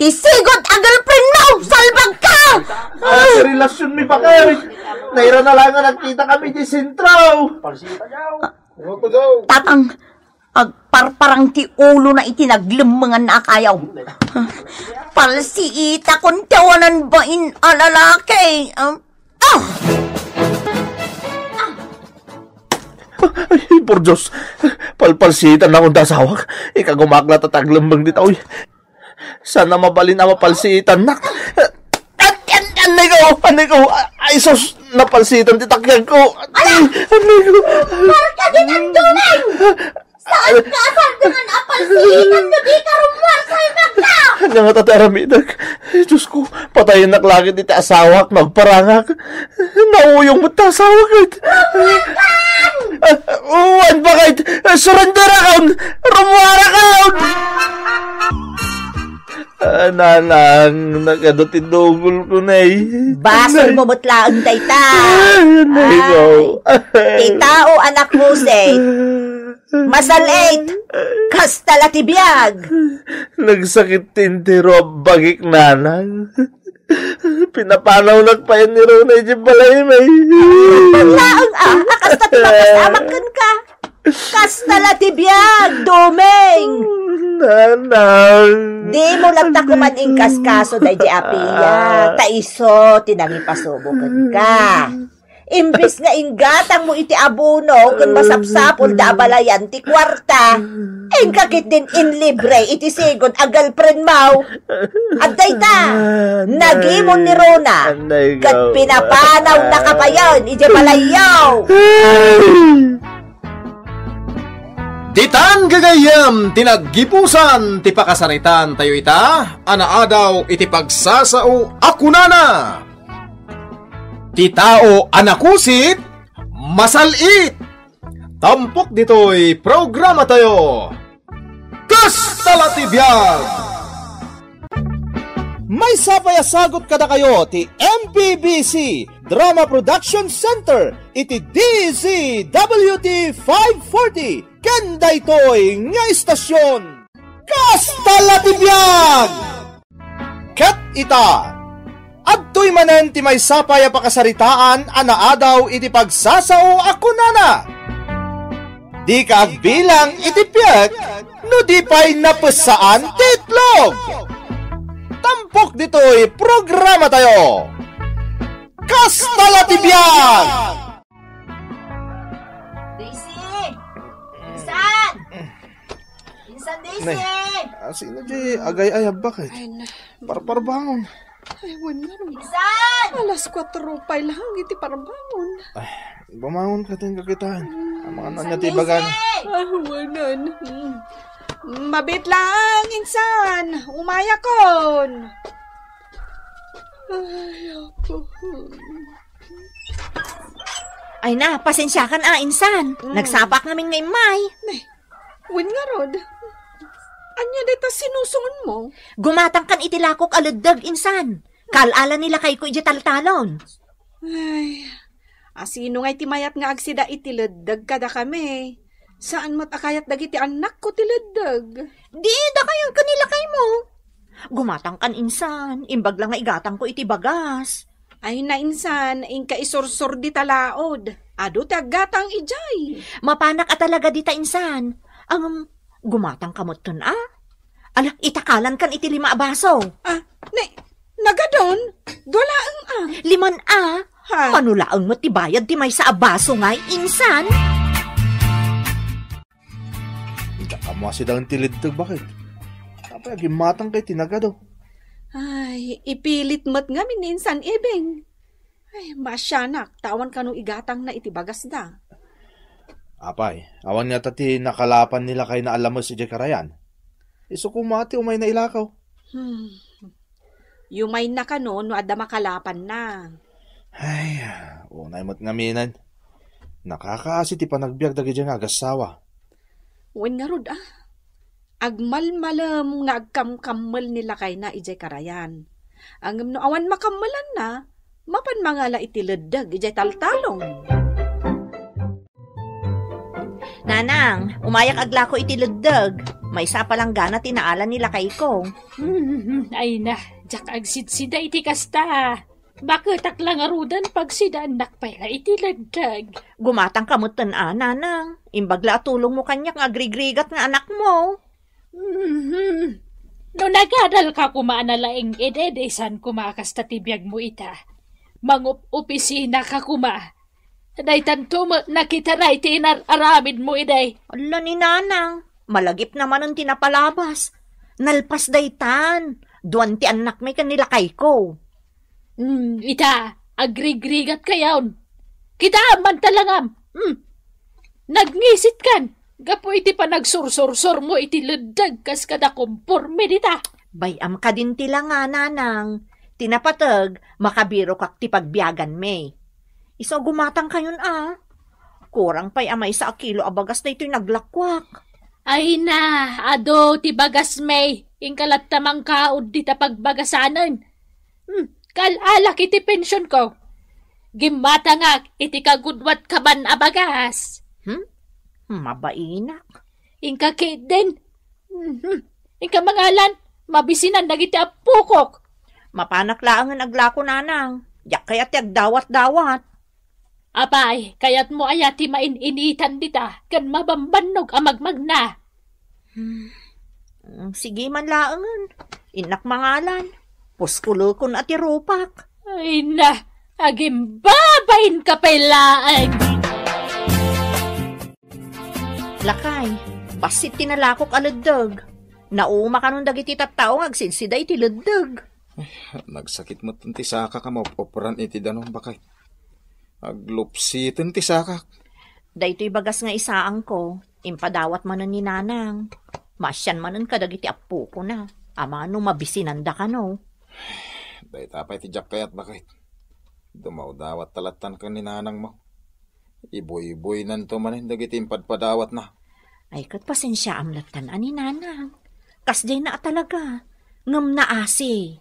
Ti sigud a girlfriend mo! Salbag ka! Ah, ti relasyon mi, bakit? Naira na lang nga nagkita kami di sentro. Tatang, agparparang ti ulona iti naglemmengan a kayaw. Palsiitakon ti awanan bain a lalaki. Ah! Ah! Ay, por Dios. Palpalsiitan na akong dasawak. Ikagumaklat at aglembeng dita, uy. Sana mabalin a mapalsiitannak. An-, an-, anay ko, anay ko. Ay, sus, napalsiitan ti takyag ko. Ay, anay ko. Marka din ang dunay! Saan ka asaldangan a palsiitan no di ka rummuar sa ibagda? Anya nga ta ti aramidek? Ay, Diyos ko, patayennak langit iti asawak, nagparangak. Nauyong met ti asawak, ay. Ah, wen, bakit? Surrender akon! Rummuar akon! Ah, nanang, nagadu ti dugol ko, nay. Basol mo met laeng dayta. Ah, nay ko. Ay, ti tao, anak mo, say. Masal-it, kasta la ti biag. Nagsakit ti entero a bagik, nanang. Pinapanawnak payen ni Rona iti balay, may. Laeng a, a kasta ti makasamak kenka. Kasta la ti biag, Domeng. Nanang. Dimo latta koma inkaskaso daydi a Pia. Ta isu ti nangipasubo kenka. Imbes nga inggatang mo iti abono ken masapsapul da abalayan ti kuarta, inka ketdin inlibre iti sigud a girlfriend mo. Adda ita, nagimon ni Rona, ket pinapanaw na kapayan iti balayyo. Ditan gagayyem ti naggipusan ti pakasaritaan tayo ita, a naadaw iti pagsasao a kunana. Ti tao a nakusit, masal-it. Tampok ditoy programa tayo. Kasta la ti biag! Maysa pay a sagut kadakayo ti M P B C Drama Production Center iti D Z W T five forty ken daytoy nga istasyon. Kasta la ti biag! Ket ita, adtoy manen ti maysa pay a pakasaritaan a naadaw iti pagsasao a kunana, "Dika agbilang iti piek No di pay napesaan ti itlog. Tampok ditoy programa tayo. Kasta la ti biag! Daisy! Insan! Insan, Daisy! Nay, ah, sino di agay-ayab? Bakit? Ay, na. Parparbangon. Ay, wen ngarud. Insan! Alas kuatro pay lang iti parbangon. Ay, bumangon ka, tin kakitaan. Mm. Ang mga anak niya, ti bagan. Insan, Daisy! Ah, wen, wen. Mm. Mabit lang, insan. Umayakon. Ay, apo. Ay na, pasensiakan a, insan. Mm. Nagsapak ngamin nga immay. Nay, wen ngarud. Ania dayta sinusungonmo? Gumatangkan iti lakok a leddeg, insan. Kaal-ala ni lakayko idiay taltalon. Ay, asino ngay ti mayat nga agsida iti leddeg kadakami? Saan met a kayat dagiti annakko ti leddeg. Di, dakayon ken ni lakaymo. Gumatangkan, insan, imbag la nga igatangko iti bagas. Ay na, insan, inka isursor dita laod. Adu ti aggatang idiay. Mapanak a talaga dita, insan. Ngem, gumatangka metten a? Ala, itakalankan iti lima a baso. Ah, ne, nagadon? Dua laeng a. Liman a? Ha? Mano laeng met ti bayad ti maysa a baso ngay, insan? Diak ammo a sidaen ti leddeg, bakit? Apay, agimmatangka iti nagado? Ay, ipilit met ngamin ni insan Ibing. Ay, maasianak, ta awan kano igatangna iti bagasda. Apay, awan ngata ti nakalapan ni lakayna a lames idiay karayan? Isu koma ti umayna ilakaw. Hmm. Yumayna kano no adda makalapanna. Ay, unay met ngamin. Nakakaasi ti panagbiag dagidiay nga agassawa. Wen ngarud, a. Agmalmalem nga agkamkammel ni lakayna idiay karayan. Ngem no awan makammelanna, mapan mangala iti leddeg idiay taltalon. Nanang, umayak aglako iti leddeg. Maysa a palanggana ti naala ni lakayko. Hmm, ay na, diak agsidsida iti kasta. Baketak la ngaruden pagsidaennak pay la iti leddeg. Gumatangka metten a, nanang. Imbag la a tulongmo kaniak nga agrigrigat nga anakmo. Mhm. No nagadalka koma a nalaing idi, di saan koma a kasta ti biagmo ita. Mangup-opisinaka koma. Daytanto met nakita dayta inar-aramidmo idi. Ala ni nanang, malagipna manen ti napalabas. Nalpas daytan. Duan ti annakmi ken ni lakayko. Hmm, ita, agrigrigatkayon. Kitaem man talangam. Hmm. Nagngisitkan gapu iti panagsursursormo iti leddeg kas kada komporme dita. Bay-am kadin ti langa, nanang. Ti napateg, makabirokak ti pagbiaganmi. Isu a gumatangkayon a. Kurang pay a maysa a kilo a bagas daytoy naglakuak. Ay na, adu ti bagasmi, inka latta mangkaud dita pagbagasanen. Hmm, kaal-alak iti pensionko. Gimmatangak iti kagudwat kaban a bagas. Hmm? Mabainak. Inka ketdin. Mhm. Inka mangalan, mabisinan dagiti appokok. Mapanak laengen aglako, nanang. Diak kayat ti agdawat-dawat. Apay, kayatmo aya ti main-initan dita ken mabambannog a magmagna? Hmm. Sige man laengen. Innak mangalan. Puskulekon a ti rupak. Ay na, agimbabainka pay laeng. Lakay, bassit ti nalakok a leddeg. Nauma kanon dagiti tattao nga agsidsida iti leddeg. Nagsakit met ti sakak a maop-opran iti danum, bakay. Aglupsiten ti sakak. Daytoy bagas nga isaangko, impadawat manen ni nanang. Maasian manen kadagiti appokona. Amangan no mabisinanda kano. Dayta pay ti diak kayat, bakay. Dumawdawat ta lattan ken ni nanangmo. Ibuybuynanto manen dagiti impadpadawatna. Ay, ket pasensiaam lattan a ni nanang. Kasdiayna a talaga. Ngem naasi.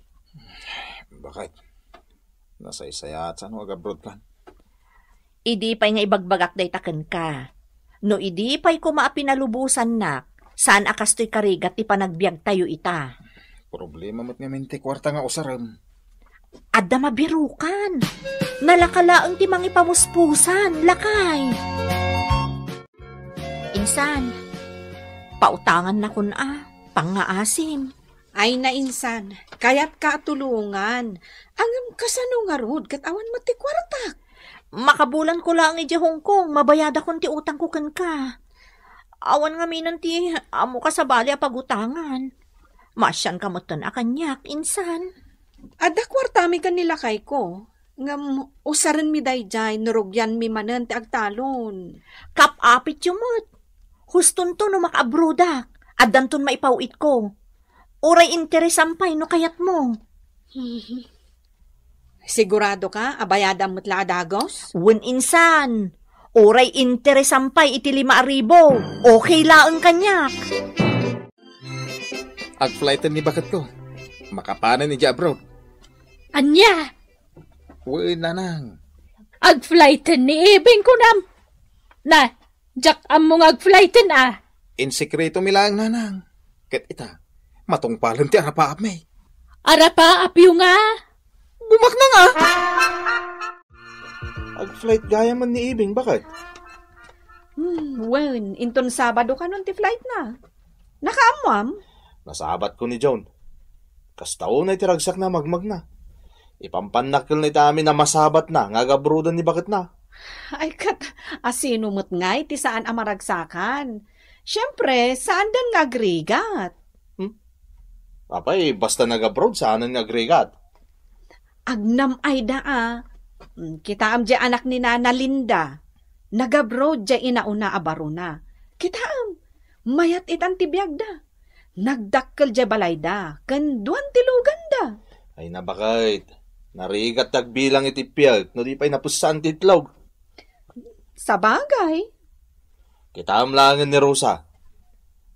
Bakit? Nasaysayaat sa no agabrodkan. Idi pay nga ibagbagak dayta kenka. No idi pay koma a pinalubosannak, saan a kastoy karigat ti panagbiagtayo ita. Problema met ngamin ti kuarta nga usarem. Adda mabirukan. Nalaka laeng ti mangipamuspusan, lakay. Insan, Pautangannakon a, pangngaasim. Ay, nainsan, kayatka a tulongan. Ngem kasano ngarud ket awan met ti kuartak? Makabulanko laeng idiay Hong Kong, mabayadakon ti utangko kenka. Awan ngamin ti ammoka sabali a pagutangan. Maasianka metten a kaniak, insan. Adda kuartami ken ni lakayko, ngem usarenmi daydiay no rugianmi manen ti agtalon. Kap-apityo met. Hustonto no makaabrodak, addanton maipaw-itko. Uray interesam pay no kayatmo. Siguradoka a bayadam met la a dagos? Wen, insan. Uray interesam pay iti lima a ribu. Okay laeng kaniak. Agflighten ni baketko. Makapanen idiay abroad. Ania? Wen, nanang. Agflighten ni Ibing, kunam. Na, diak ammo nga agflighten a. Insekretomi laeng, nanang. Ket ita, matungpalen ti arapaapmi. Arapaapyo nga? Bumaknang a. Agflight gayam ni Ibing, baket? Hmm, wen, inton Sabado kanon ti flight na. Nakaammoam? Nasabatko ni John. Kasta unay ti ragsakna a magmagna. Ipampannak kel na ita amin a masabatna nga agabroaden ni baketna. Ay, ket, asino met ngay ti saan a maragsakan? Siempre, saandan nga agrigat. Hmm? Apay, basta nagabroad, saanen nga agrigat? Agnam-ayda a. Hmm, kitaem diay anak ni Nana Linda. Nagabroad diay inauna a barona. Kitaem, mayat itan ti biagda. Nagdakkel diay balayda, ken duan ti luganda. Ay, nabaket. Narigat ti agbilang iti piag, no di pay napussan ti itlog. Sabagay. Kitaem laengen ni Rosa.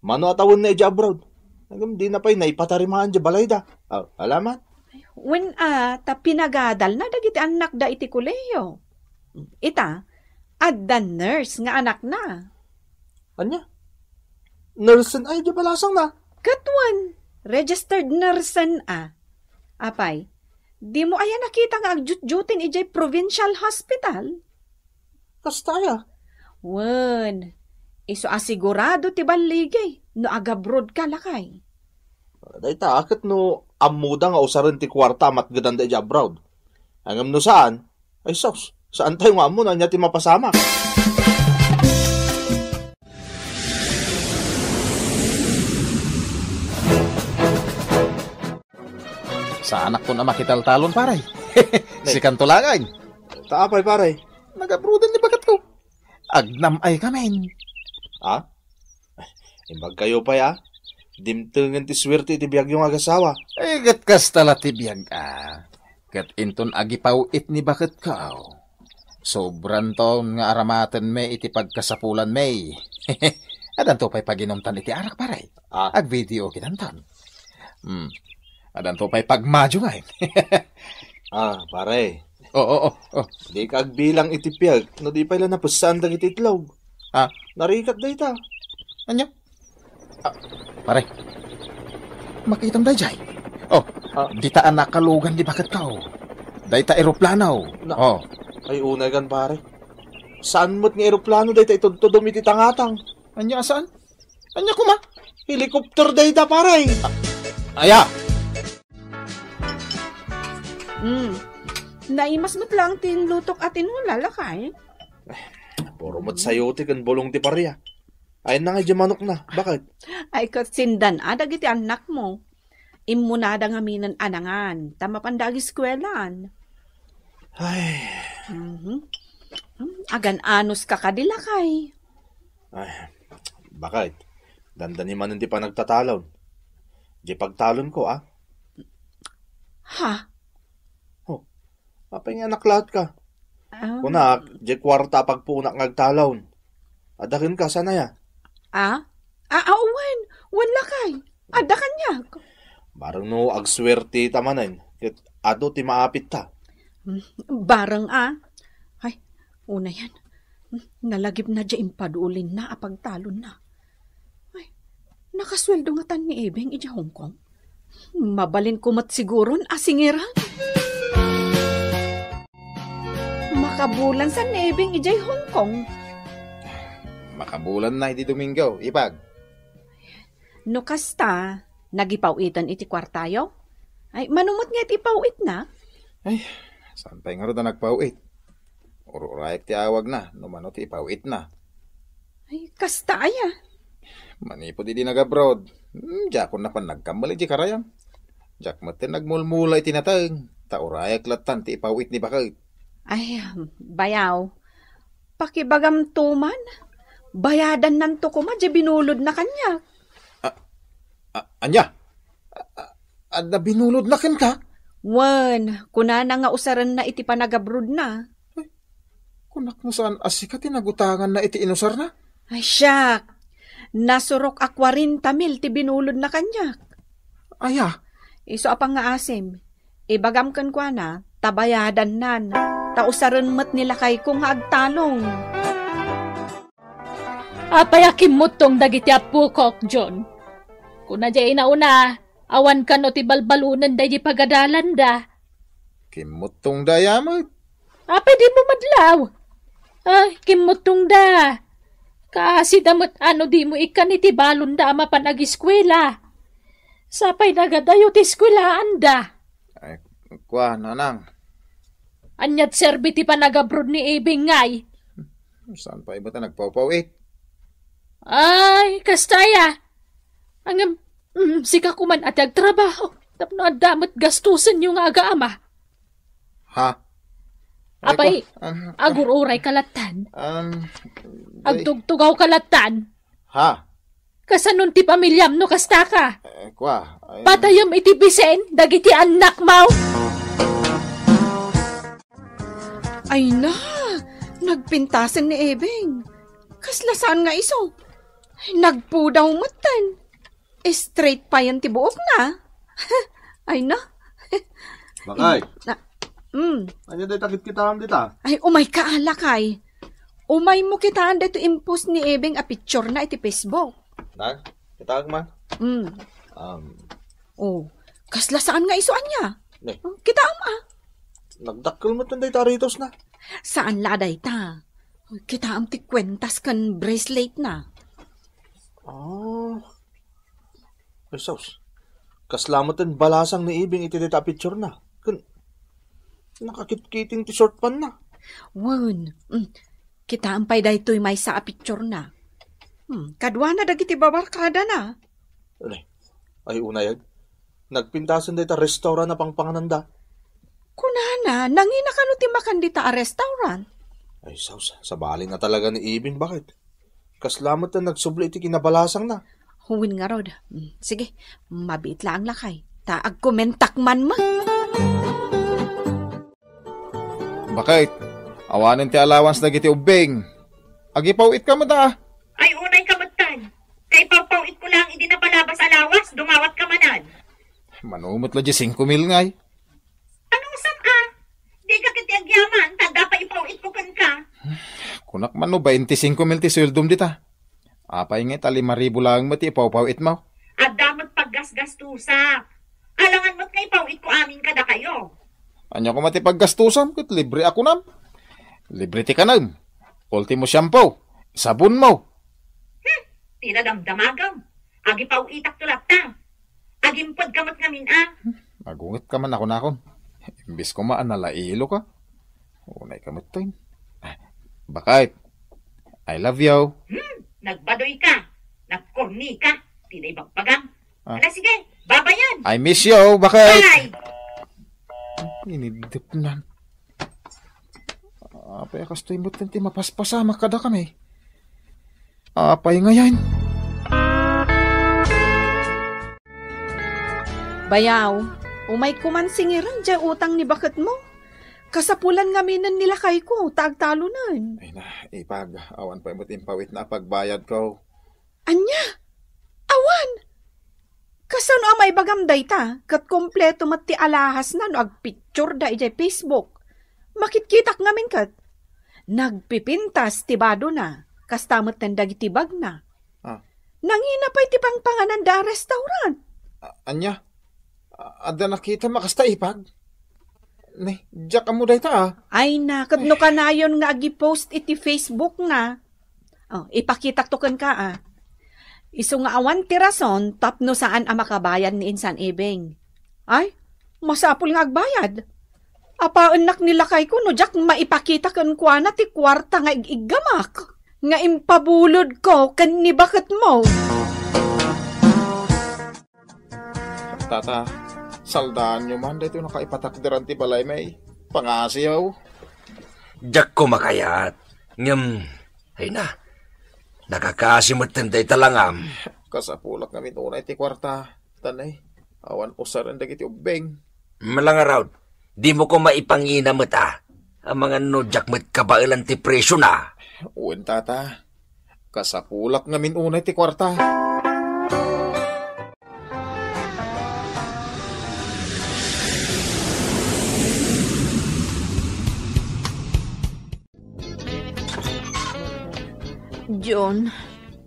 Mano a tawenna idiay abroad. Ngem dina pay naipatarimaan diay balayda. Aw, alaman? Wen a, ta pinagadalna dagiti annakda iti kolehiyo. Ita, adda nurse nga anakna. Ania? Nurse-en ay diay balasangna? Ket wen, registered nurse-en a. Apay, dimo aya nakita nga agjutjutin idiay provincial hospital? Kasta aya? Wen, isu a sigurado ti balligi no agabroad ka, lakay. Dayta, ket no ammoda nga usaren ti kuarta a matgedanda idiay abroad. Ngem no saan, ay sus, saan tayo nga ammo no ania ti mapasamak? Saanakon a makitaltalon, pare. Sikanto laeng. Ta apay, pare? Nagabroaden ni baketko. Agnam-ay kamin. Ha? Imbag kayo pay, a? Dimtengen ti suerte iti biagyo nga agasawa. Eh, ket kasta la ti biag, a. Ket inton agipaw-it ni baketko, sobranton nga aramatenmi iti pagkasapulanmi. Addanto pay paginumtan iti arak, pare. Ah. Agvideo kidanton. Hmm. Addanto pay pagmadyo ngay. Ah, pare. Oh, oh, oh, oh. Dika agbilang iti piag no di pay la napussan dagiti itlog. Ah? Narigat dayta. Ania? Ah, pare. Makitam dayjay. Oh, ah, dita a nakalugan ni baketko. Dayta eroplano. Na, oh. Ay, unay kan, pare. Saan met nga eroplano dayta itudtudom iti tangatang? Ania, saan? Ania koma? Helicopter dayta, pare. Aya. Hmm. Naimas met lang ti inlutok a tinola, lakay. Puro met sayote ken bulong ti paria. Ayanna nga idiay manokna. Baket? Ay, ket sindan a dagiti annakmo. Immunada ngaminen a nangan, ta mapanda agiskuelaan. Ay. Mhm. Hmm, agan-anos ka kadi, lakay. Ay, baket? Dandani manen ti panagtatalon. Di pagtalonko, a? Ha? Oh, apay nga anak lahat ka? Ah. Kunak, di kuarta a pagpuonak nga agtalon. Adda kenka, saan aya? Ah? Ah, ah, wen. Wen, lakay. Adda kaniak. Bareng no agsuerte ta manen, ket adu ti maapitta. Hmm, bareng a. Ay, unayan. Hmm, nalagipna diay impadulinna a pagtalonna. Ay, nakasueldo ngatan ni Ebeng idiay Hong Kong? Mabalinko met siguron a singiran. Makabulan san ni Ebeng idiay Hong Kong? Makabulanna iti Domingo, ipag. No kasta, nagipaw-iten iti kuartayo? Ay, mano met nga iti ipaw-itna? Ay, saan pay ngarud a nagpaw-it? Ur-urayak ti awagna, no mano ti ipaw-itna. Ay, kasta aya? Manipud idi nag-abroad, hmm, diakon napan nagkammal iti karayam. Diak met nagmulmula iti nateng, ta urayak lattan ti ipaw-it ni baket. Ay, bayaw. Pakibagam to man. Bayadannanto koma diay binulodna kaniak. A-, a-, ania? A-, a-, adda binulodna kenka? Wen, kunana nga usarenna iti panagabrodna. Ay, kunak no saan a sika ti nagutanganna iti inusarna? Ay, siak. Nasurok a kwarenta mil ti binulodna kaniak. Aya? Isu a pangngaasim. Ibagam kenkuana, ta bayadannan, ta usaren met ni lakayko nga agtalong. Apay a kimmuttong dagiti appokok, John? Kuna diay inauna, awan kano ti balbalunen daydi pagadalanda. Kimmuttong daya met. Apay dimo madlaw? Ah, kimmuttong da. Kaasida met ano dimo ikkan iti balonda a mapan agiskuela. Sapay nagadayo ti eskuelaanda. Ay, kua, nanang. Aniat serbi ti panagabrod ni Ibing ngay? Saan pay met a nagpawpaw-it? Ay, kasta aya. Ngem, mm, sika koman a ti agtrabaho. Tapno adda met gastusenyo nga agaama. Ha? Ay, Apay, kua, um, agur-uray ka lattan. Um, ay. Agtugtugaw ka lattan. Ha? Kasanon ti pamiliam no kasta ka? Eh, kua, ay, Patayem iti bisen dagiti annakmo. Ay na, nagpintasen ni Ebing. Kasla saan nga isu? Ay, nagpudaw metten. Straight payen ti buokna. Ay na. Bakay. Na, mm. Anya day takit kita dita? Ay, umay ka, lakay. Umay mo kitaan daytoy impost ni Ebing a picture na iti Facebook. Nag? Kitaak man? Mm. Um. Oh, kasla saan nga isu ania? Ne. Oh, kitaam, ah. Nagdakkel met dayta aritos na. Saan la dayta? Kitaam ti kuentas ken bracelet na. Ah. Ay, sus. Kasla met ti balasang ni Ibing iti dayta a picture na. Ken nakakitkiting ti short pant na. Wen, mm, kitaem pay daytoy maysa a picture na. Hmm, kaduana dagiti babarkada na. Ay, ay, unay, ag-, nagpintasen dayta restaurant a pangpangananda. Kunana, nangina kano ti makan dita a restaurant? Ay, sus, sabali na talaga ni Ibing, bakit? Kasla met ti nagsubli iti kinabalasangna. Wen ngarud. Mm, sige, mabiit laeng lakay. Ta agkomentak man met. Bakit? Awanen ti allowance dagiti ubbing. Agipaw-it ka met, ah. Ay, unay ka met tan. Kaipawpaw-it ko lang idi napalabas a lawas, dumawat ka manan. Mano met la di singko mil ngay. Ano sam a? Di ka ket agyaman, ta adda pay ipaw-it ko kenka. Kunak man no bainti singko mil ti sueldom dita. Apay ngay ta lima ribu laeng met ti ipaw-paw-itmo? Adda met paggasgastusak. Alangan met nga ipaw-it ko amin kadakayo. Ania koma ti paggastusam ket libre a kunam? Libre ti kanem. Ultimo shampoo, sabonmo. Hmm, ti nadamdamagam. Agipaw-itak to latta. Agimpod ka met ngamin a. Nagunget ka man a kunakon. Imbes koma a nalailo ka. Unay ka met, Toy. Ah, bakit? I love you. Hmm, nagbadoy ka. Nagkorni ka. Ti na ibagbagang. Ah. Ala, sige, babayan. I miss you, bakit? Bye. Inidep nan. Apay a kastoy met ti mapaspasamak kadakami? Apay ngayen? Bayaw, umay koman singiren diay utang ni baketmo. Kasapulan ngaminen ni lakayko ta agtalonen. Ay na, ipag, awan pay met impawit na pagbayad ko. Ania? Awan! Kasano a maibagam dayta? Ket kompleto met ti alahasna no agpictureda idiay Facebook. Makitkitak ngamin ket. Nagpipintas ti badona, kasta metten dagiti bagna. Ah. Nangina pay ti pangpangananda a restaurant. A-, ania? A-, adda nakitam a kasta ipag? Ne, diak ammo dayta, ah. Ay na, ket no kanayon nga agi-post iti Facebook na. Oh, ipakitak to kenka, ah. Isu nga awan ti rason tapno saan a makabayad ni Insan Ibing. Ay, masapul nga agbayad. Apaennak ni lakayko no diak maipakita kenkuana ti kuarta nga ig-iggamak, nga impabulodko ken ni baketmo. Tata, saldaanyo man daytoy nakaipatakderan ti balaymi. Pangasiyo. Diakko makayat. Ngem, ay na, nakakasi metten dayta langam. Kasapulak ngamin unay ti kuarta. Tanay, awan usaren dagiti ubbing. Malangarod, dimo ko maipangina met a. Amangan no diak met kabaelan ti presyo na. Wen, tata. Kasapulak ngamin unay ti kuarta. John,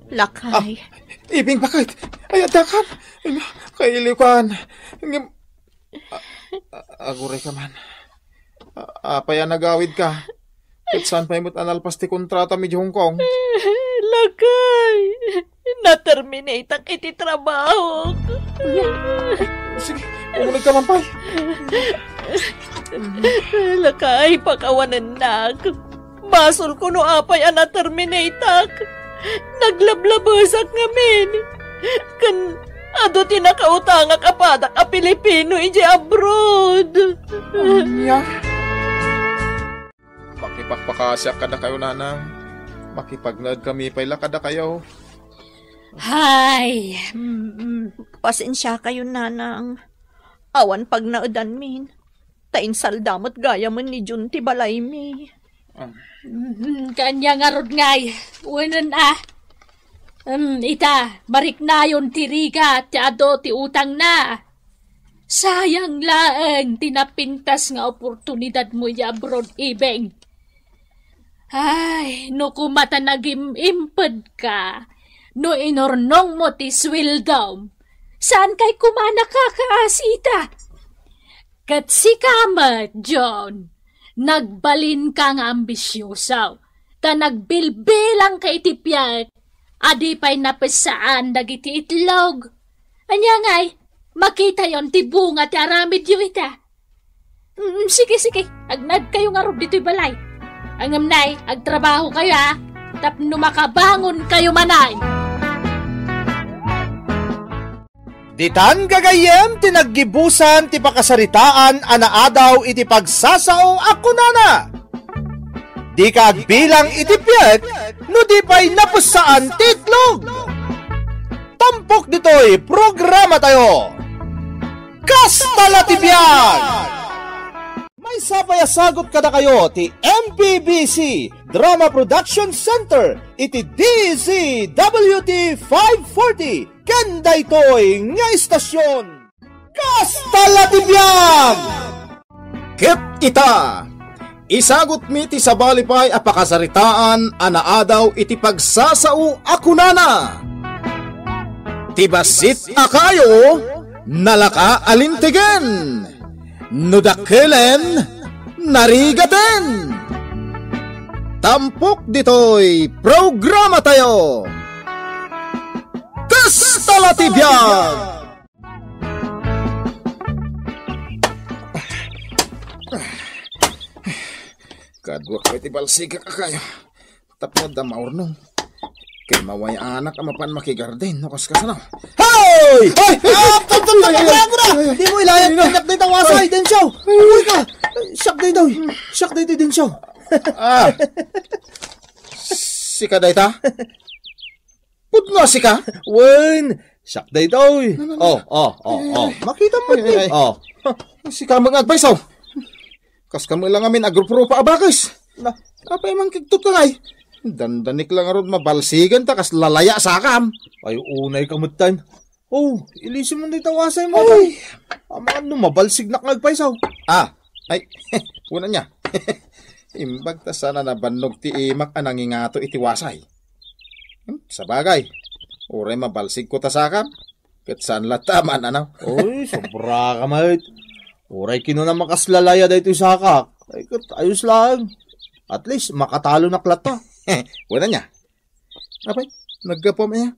lakay. Ah, Ibing, bakit? Ay, adda kan. Kailiw kan. Ngem, a-, a-, aguray ka man. A-, apay a nagawid ka? Ket saan pay met a nalpas ti kontrata mi idiay Hong Kong? Lakay, na-terminateak iti trabahok. Sige, umuneg ka man pay. Lakay, pakawanennak. Basolko no apay a na-terminateak. Naglablabesak ngamin. Ken adu ti nakautangak a padak a Pilipino idiay abroad. Ania? Makipagpakasiak kadakayo, nanang. Makipagnaed kami pay la kadakayo. Hay, mm, mm, pasensiakayo, nanang. Awan pagnaedanmin. Ta insalda met gayamen ni John ti balaymi. Ah. Mm, kanya ngarud ngay, wenen a. Mm, ita, mariknayon ti rigat ti adu ti utangna. Sayang laeng ti napintas nga oportunidadmo idiay abroad, Ibing. Ay, no koma ta nagim-impedka, no inurnongmo ti sueldom, saankay koma nakakaasita. Ket sika met, John, nagbalinka nga ambisioso, ta nagbilbilangka iti piek a di pay napessaan dagiti itlog. Ania ngay, makitayon ti bunga ti aramidyo ita. Mm, sige, sige, agnaedkayo ngarud ditoy balay. Ngem nay, agtrabahokayo, a, tapno makabangonkayo manen. Ditan gagayyem ti naggibusan ti pakasaritaan a naadaw iti pagsasao a kunana, "Dika agbilang iti piek no di pay napessaan ti itlog." Tampok ditoy programatayo, Kasta la ti Biag! Maysa pay a sagut kadakayo ti M P B C Drama Production Center iti D Z W T five forty ken daytoy nga istasyon. Kasta la ti biag! Ket ita, isagutmi ti sabali pay a pakasaritaan a naadaw iti pagsasao a kunana, "Ti bassit a kayo, nalaka a lintegen. No dakkelen, narigaten." Tampok ditoy programatayo. Kasta la ti biag! Kaduak pay ti balsigak a kayo. Tapno adda maurnong. Kay mawayanak a mapan makigarden no kaskasano. Hoy! Hoy! Ah, tol, tol, tol, tol, tol, tol. Di mo ilayan, ay, ay. Siak dayta wasay, Densyo. Uy ka. Siak dayta, uy. Siak dayta, Densyo. Ah. Sika dayta? Pudno a sika? Wen, siak dayta, uy. No, no, no. Oh, oh, oh, oh. Makita mo, ay, ay, ay. Oh. Sika met nga agpayso. Kas kami lang amin agrup-rupa a bakes. Na, apay man kigtot ka ngay? Dandanik lang arod mabalsigan ta kas lalaya sakam. Ay, unay ka met tan. Oh, ilisim mo dita wasay mo. Ay. Aman no mabalsignak nga agpayso. Ah, ay, una niya. Imbag ta sana nabannog ti imak a nangingato iti wasay. Hmm, sabagay, uray mabalsigko ta sakam. Ket saan latta man, ano? Oy, sobra ka met. Uray kinuna makaslalaya daytoy sakak. Ay, ket ayos lang. At least, makatalonak latta. Wala niya. Apay, naggapuam iya?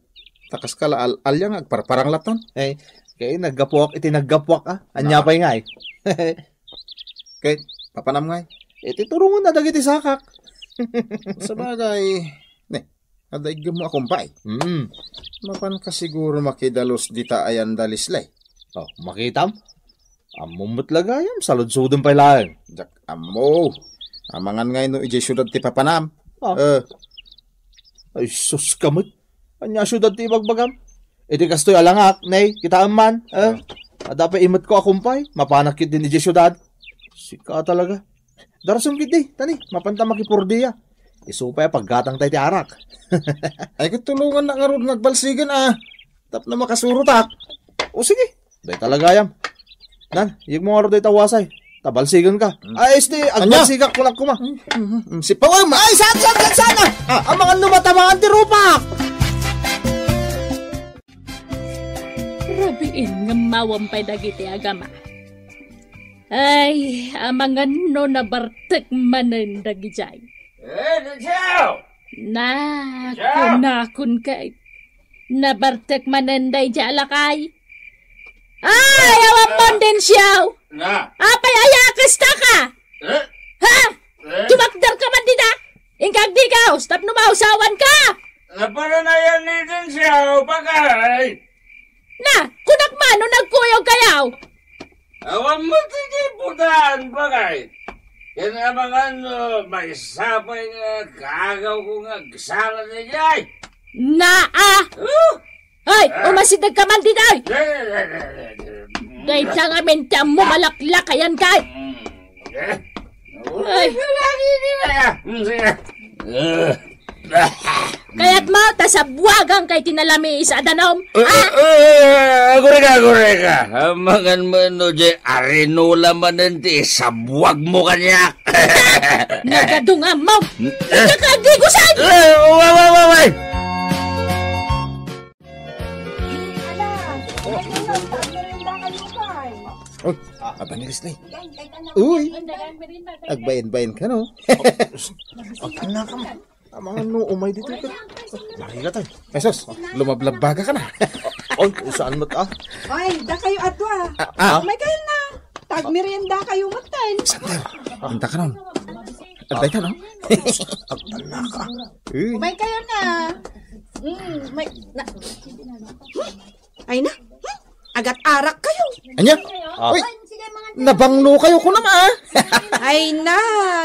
Ta kas ka la al-, alia nga agparparang latta. Eh, kay naggapuak iti naggapuak, ah. Ania pay ngay? Kay, papanam ngay? Iti turongenna dagiti sakak. Sabagay, ne, adda iggemmo a kumpay. Mm. Mapan ka siguro makidalus dita ayan da Leslie. Oh, makitam? Ammom met la gayam, saludsoden pay laeng. Diak ammo. Amangan ngay no idiay siudad ti papanam. Ah. Eh. Ay, sus ka met. Ania siudad ti ibagbagam? Iti kastoy a langak, ne, kitaem man, eh? Adda pay imetko a kumpay, mapanak ketdin idiay siudad. Sika talaga. Darasem ketdi, tani, mapanta makipurdia. Isu pay a paggatangta iti arak. Ay, ket tulongannak ngarud nga agbalsigen, ah. Tapno makasurotak. O, sige. Dayta la gayam. Nan, iyegmo ngarud dayta wasay. Ta balsigenka. Hmm. Ay, este, ania? Agbalsigak, kunak kuma. Hmm, hmm, hmm. Si Pawem. Ay, saan, saan, saan, saan? Ah, amangan no matamaan ti rupak. Rabiin nga mawam pay dagiti agama. Ay, amangan no nabartek manen dagidiay. Eh, Dencio! Na, Dencio! Kunakon kay, nabartek manen daydiay a lakay. Ay, awan mo, Dencio! Na. Apay aya a kasta ka? Eh? Ha? Eh? Tumakder ka man dita? Inka agdigaus, tapno mausawan ka! Naparanayan ni Dencio, bakay! Na, kunak man no nagkuyog kayo. Awan mo ti di putan, bakay. Ken amangan no maysa pay nga kaagaw ko nga agsala daydiay. Naa! Huh? Hoy, ah, umasideg ka man ditoy! Dayta ngamin ti ammo malaklakayan kay. Mm, eh. Ay. Sige. Eh. Kayat mo, ta sabuagan kay ti nalamiis a danom. Eh, ah! Eh, eh, agureka, agureka. Amangan mo no, jay arinola manen ti sabuag mo kaniak. Nagadu nga ammo. Eh. Ika ka, di ko saan? Eh, wa, wa, wa, wa. Uy, aba ni Leslie. Uy. Agbain-bain ka, no? Agtan na ka mo. Amangan no, umay dito ka. Lagi ka tayo. Ay, sus, lumablabbaga ka na. Oy, saan mo ta? Ay, da kayo ato, ah. Ah, ah. May kayo na. Tagmerienda kayo, matan. Sandal. Anta ka nun. Agday ka, no? Agtan na ka. Eh. May kayo na. Mm, may, na. Ay na. Hmm? Agat-arak kayo. Anya? Ah. Uy, nabanglo kayo ko naman, ah. Ay na,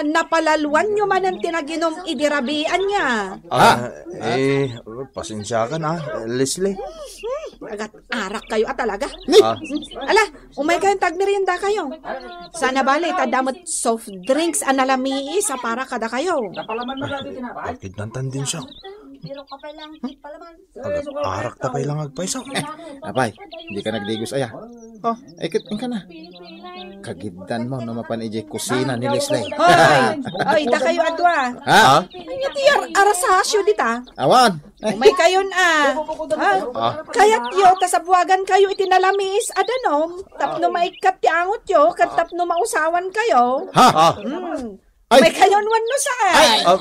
napalaluan nyo man ang tinaginom idi rabian niya. Ah, eh, pasensya ka na, Leslie. Hmm, agat-arak kayo, ah, talaga. Ni? Ah. Ala, umay kayo, tagmerienda kayo. Sana bale, ta damot soft drinks a nalamiis a para kada kayo. Akid nan tandin siya. Agat-arak ta pay lang agpayso. Apay, di ka nagdigos aya. Oh, ikit ka na. Kagiddan mo no mapan ijay kusina ni Leslie. Hoy! Hoy, da kayo adua. Ha? Ay, nga ti ar-, arasasyo dita. Awan. Umay kayon, ah. Ha? Ah. Kayat yo, ta sabuagan kayo iti nalamiis a danom. Tapno maikkat ti angot yo, ket tapno mausawan kayo. Ha? Ah. Hmm. Ay. Umay kayon, wenno saan? Ay. Ah.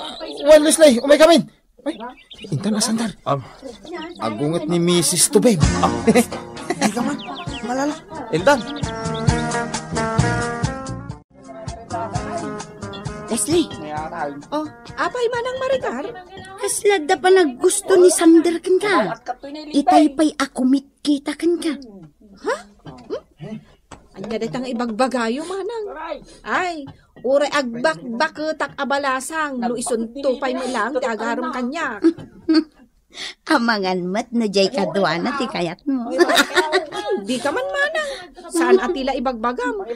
Wen, Leslie, umay kamin. Ay, intan a sandal. Am. Agunget ni Misis Tubeng. Ah. Di ka man, malala. Intan. Leslie. Oh, apay manang Maricar? Kasla da panaggusto ni Sander kenka. Itay pay a kumit kita kenka. Ha? Hmm? Anya dayta nga ibagbagayo, manang? Ay, uray agbakbaketak a balasang, no isunto pay met laeng ti agarem kaniak. Amangan met no jay kaduana ti kayatmo. Di ka man, manang. Saan a ti la ibagbagam?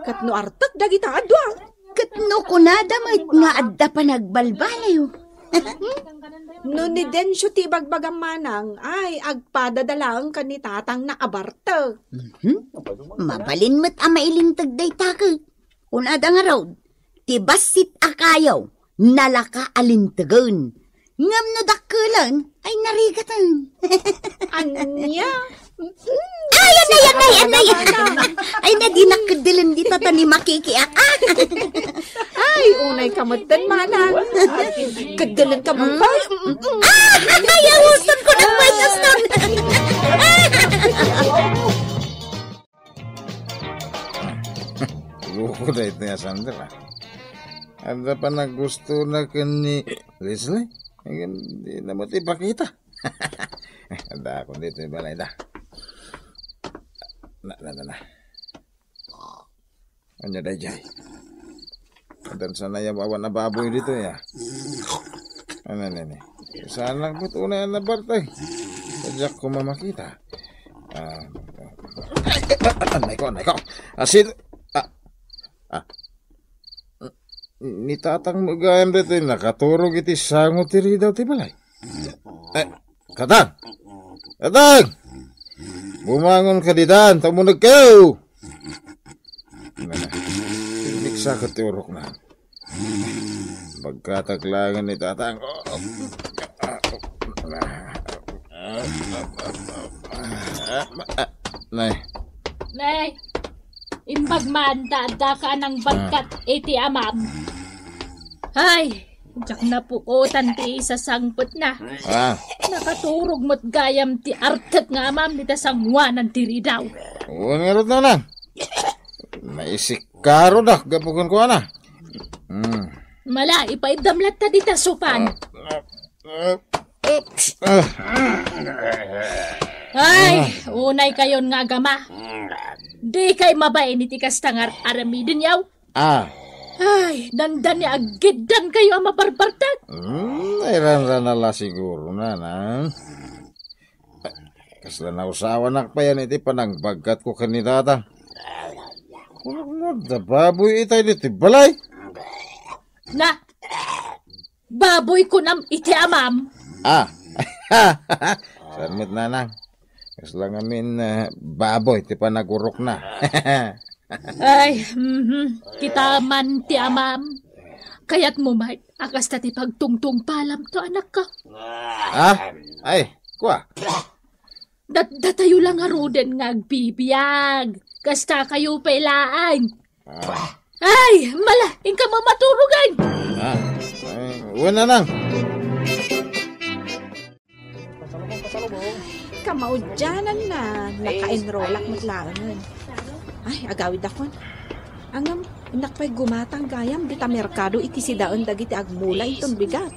Ket no artek dagita a dua. Ket no kunada met nga adda panagbalbaliw. No ni Dencio ti ibagbagam, manang, ay, agpadada laeng ken ni tatangna a bartek. Mhm. Mabalin met a mailinteg dayta ket. Kunada ngarud, ti bassit a kayo, nalaka a lintegen. Ngem no dakkelen, ay narigaten. Ania? Ay, anay, anay, anay. Ay, na, di nakkeddelen dita ta ni makikiak. Ay, unay ka metten, manang. Keddelen ka man pay. Ah, ay, ay, uston ko na, ay, uston. Sandra. Adda panaggusto na ken ni Leslie. Ayan, di na mo ti pakita. Adda ako dito, balay da. Na, na, na, na. Anya dayjay? Adan sana ya awan a baboy dito ya. Ano, ano, ano? Sana ba't una yan nabartay? Sa Jack ko mamakita. Ah, ay, ay, ay, anay ko, anay ko. Asin, ah, ah. Ni tatang mo gayam dito, nakaturog iti sango ti ridaw ti balay. Eh, Katang! Katang! Bumangon ka ditan, ta umuneg kayo! Nana, pinigsa ka ti urok na. Pagkataglangan ni tatang. Nay. Nay, imbag man ta adda ka nang bagkat iti amam. Ay, diak napukotan ti isasangpetna. Ah. Nakaturog met gayam ti artek nga amam dita sanguanan ti ridaw. Wen ngarud, nanang. Naisikarodak gapu kenkuana. Hmm. Mala, ipaiddam latta dita supan. Ah, ah, oops, ah. Ay, unay kayon nga agama. Di kay mabain iti kasta nga ar-, aramiden yaw. Ah. Ay, dandani aggiddan kayo a mabarbartag. Hmm, ay ranrana la siguro, nanang. Kasla nausawanak payan iti panangbagkat ko ken ni tata. Kunam da baboy itay diti balay. Na, baboy kunam iti amam. Ah. Saan met, nanang? Kasla ngamin, eh, baboy ti panagurok na. Ay, mhm. Kita man ti amam. Kayat mo, Mike, a kasta ti pagtungtungpalam to, anak ka. Ah? Ay, kua. Dat-, datayo lang ngaruden nga agbibiag. Kasta kayo pay laeng. Ah. Ay, mala, inka mamaturugan. Ah, ay, wen, nanang. Kamaudianan na, naka-enrollak met laengen. Ay, agawid akon. Angam, innak pay gumatang gayam dita merkado iti sidaen dagiti agmula inton bigat.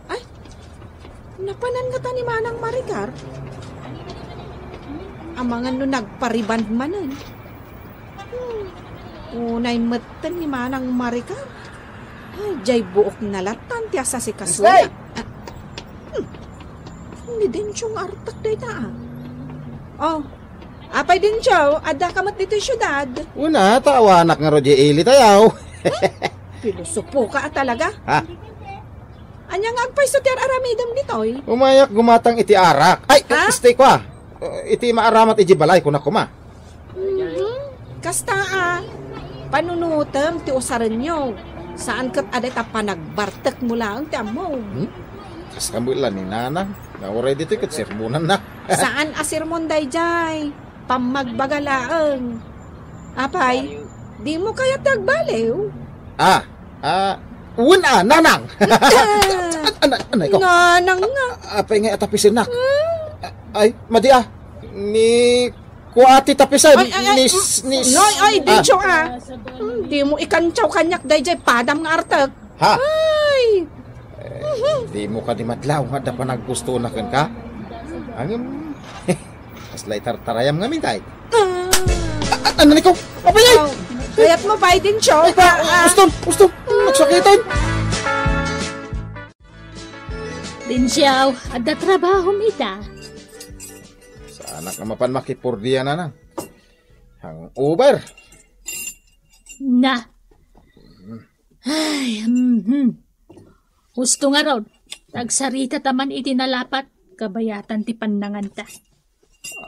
Ay, napanan ngata ni Manang Maricar? Amangan no nagpariband manen. Hmm. Unay metten ni Manang Maricar. Ay, jay buok na latan ti asasikasoda. Stay! Ah, hmm. Ni Dencho nga artak dayta, ah. Oh, apay Dencho, adda ka met ditoy siudad? Una, ta awanak nga ro di ili tayaw. Hmm? Pilosopo ka, ah, talaga. Ha? Anya nga agpayso ti ar-aramidem ditoy? Umayak gumatang iti arak. Ay, Ha? Stay ko, ah. Uh, iti maaramat iti balay, kunak koma. Mhm. Kasta a, panunutem ti usarenyo. Saan ket a dayta panagbartek mo laeng ti ammom. Hmm? Kasta mo ila ni Nanang, nga uray ditoy ket sermonanna. Saan a sermon dayjay? Pammagbaga laeng. Apay, di mo kayat ti agbaliw? Ah, ah, wen a, Nanang! An-, an-, anay ko. Nanang nga. Apay nga atapisennak. Ah. Ay, madi a. Ni Kua ti tapisan, Ay, ay, ay, Miss, mm, Miss. Noy, ay, Ah. Dencho, ah. Hmm, di mo ikantiaw kaniak dayjay padam nga artek. Ha? Ay. Eh, di mo kadi madlaw nga adda panaggusto na kenka? Angem, kasla itartarayam ngamin kay. Ah. Ah, ah, ano ni ko? Apay, ay! Aw, kayat mo pay, Dencho? Ay, ah, Ah, ah. Uston, uston. Nagsakitan. Dencho, adda trabahom ita. Saanak nga mapan makipurdian, Nanang. Hangover. Na. Ay, mhm. Husto ngarud, agsarita ta man iti nalapat, kabayatan ti pannanganta.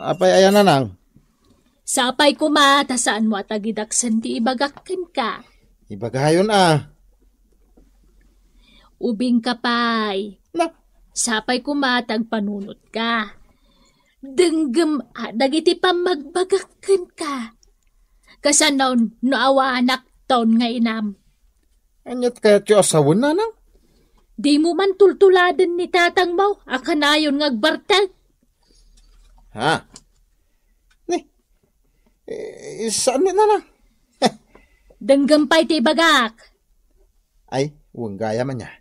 Apay aya, Nanang? Sapay koma ta saan mo a tagidaksen ti ibagak kenka. Ibagayon a. Ubingka pay. Na? Sapay koma ta agpanunotka. Denggem a dagiti pammagbagak kenka. Kasano no awanak ton nga inam? Aniat kayatyo a sawen, Nanang? Di mo man tultuladen ni tatangmo a kanayon nga agbartag? Ha? Ni, eh, saan met, Nanang? Denggem pay ti ibagak. Ay, wen gayam ania.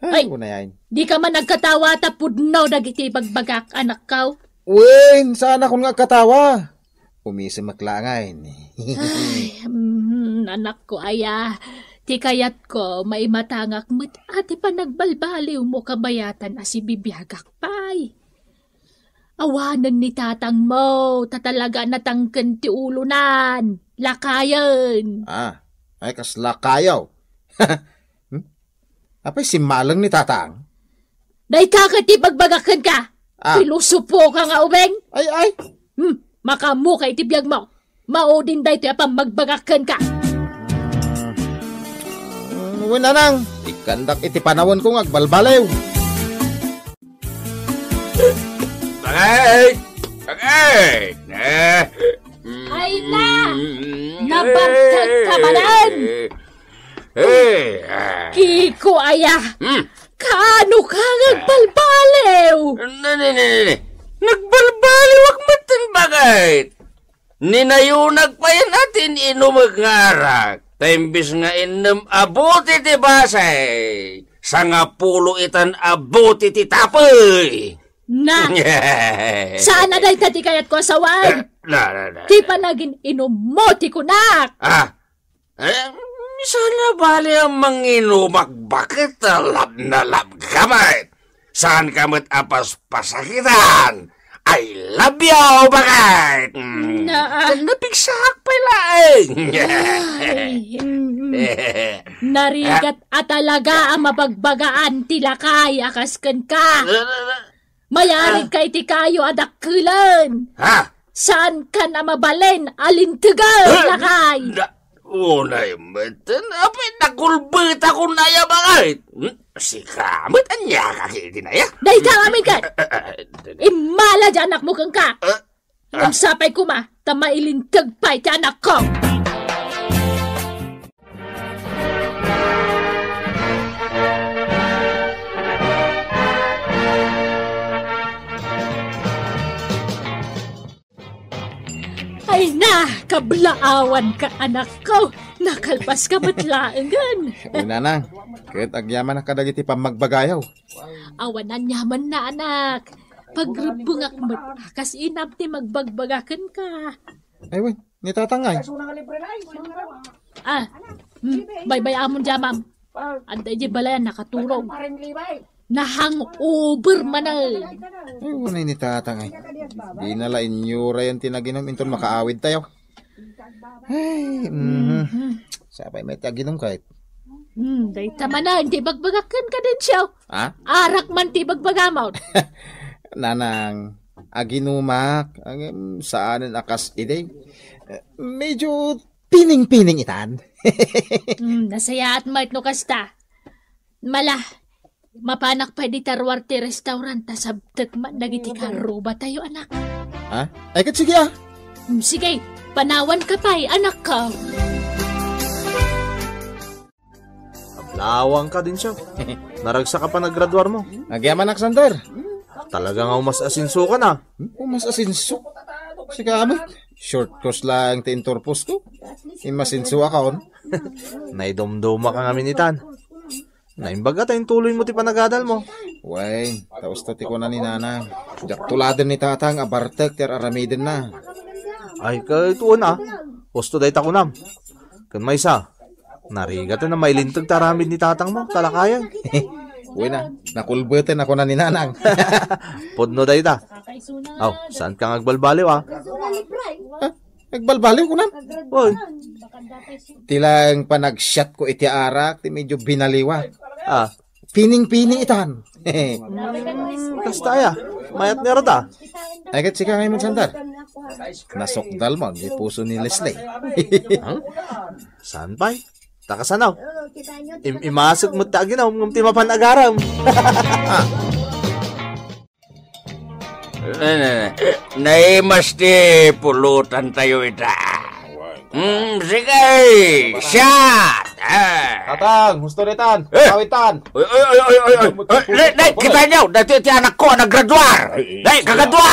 Ay, ay, unayain. Dika man agkatawa ta pudno dagiti ibagbagak, anakko. Wen, saanakon nga agkatawa. Umisemek laengen. Ay, mm, anakko aya. Ti kayatko, maimatangak met a ti panagbalbaliwmo kabayatan a sibibiagak pay. Awanen ni tatangmo, ta talaga natangken ti ulonan. Lakayen. Ah, ay, kas lakayo. Hmm? Apay simmaleng ni tatang? Dayta ket ti ibagbagak kenka. Ah. Pilosopo ka nga ubing. Ay, ay. Hmm, makaammo ka iti biagmo. Maudin daytoy a pammagbagak kenka. Mm, wen, nanang, ikkandak iti panawenko nga agbalbaliw. Bakit? Bakit? Eh? Ay na! Mm. Nabartek ka manen! Eh, ah. Kiko aya! Hmm. Kaano ka nga agbalbaliw? Ne, ne, ne, ne, ne. Nagbalbaliwak met, bakit? Ninayunak payen a tin-inumek nga arak, ta imbes nga innem a buti ti base, sangapulo itan a buti ti tapey. Na! Saan a dayta ti kayatko a sawen? Eh, na, na, na. Ti panagin-inummo ti kunak. Ah, eh, saan a bale a manginumak, bakit? Lab na lab ka met. Saanka met a paspasakitan. I love you, bakit? Mm. Na, ah. Napigsaak pay laeng. Ay, mm, mm. Narigat a talaga a mabagbagaan ti lakay a kas kenka. Mayarig ka iti kayo a dakkelen. Ha? Saankan a mabalin a lintegen, lakay. Na, unay met, apay nakulbetakon aya, bakit? Hmm? Sika met, ania ka ket iti naya? Dayta amin ket. Eh, eh, eh. Immala ti anakmo kenka. Eh, ah. Ngem sapay koma, ta mailinteg pay ti anakko. Ay na, kablaawan ka, anakko. Nakalpas ka met laengen. Una na, ket agyamanak kadagiti pammagbagayo. Awan aniamanna, anak. Pagrebbengak met, kas inam ti magbagbagaken ka. Ay, wen, ni tatang ay. Ah, hmm, baybay-amon diay, ma'am. Adda idiay balayan nakaturog. Na-hangover manen. Ay, unay ni tatang ay. Dina la inyurayan ti naginum inton makaawid tayo. Ay, mhm. Mhm. Sapay met ti aginum kayat. Hmm, dayta manen ti ibagbagak kenka, Dencio. Ha? Arak man ti ibagbagamon. Nanang, aginumak, ngem saanen a kas idi. Eh, medyo pining-pining itan. Hmm, nasayaat met no kasta. Mala, mapanak pay dita ruar ti restaurant ta sabtek man dagiti karrubatayo, anak. Ha? Ay, ket sige, ah. Hmm, sige, panawanka pay, anakko. Ablaawangka, Dencio. Naragsak a panagraduarmo. Agyamanak, Sander. Talaga nga umas-asensoka, a. Hmm? Umas-asenso? Sika met, short course laeng ti inturposko. Immasensoakon. Naidumdumaka ngamin itan. Naimbag ta intuloymo ti panagadalmo. Wen, ta usto ti kuna ni nanang. Diak tuladen ni tatang a bartek ti ar-aramidenna. Ay, ket wen, a. Usto dayta kunam. Ken maysa, narigat a mailinteg ti aramid ni tatangmo, ta lakayen. Wen, a, nakulbeten a kuna ni nanang. Pudno dayta. Aw, saanka nga agbalbaliw, a? Ah, agbalbaliw kunam? Oy. Ti laeng panagsiatko iti arak ti medyo binaliwa. Ah. Pining-pining itan. Hmm, kasta aya. Mayat ni Rod, a. Ay, ket sika ngay met, Sander. Nasukdalmo di puso ni Leslie. Huh? Saan pay? Ta kasano? Im-, imasek met ti aginum ngem ti mapan agarem. Naimas ti pulutantayo ita. Hmm, sige. Shot! Ah. Tatang, husto ditan. Eh. Awitan. Oy, oy, oy, oy, oy, oy. Oy, ne, ne, kita niyo, daytoy ti anakko a naggraduar. Ay, ne, ay, kagradua.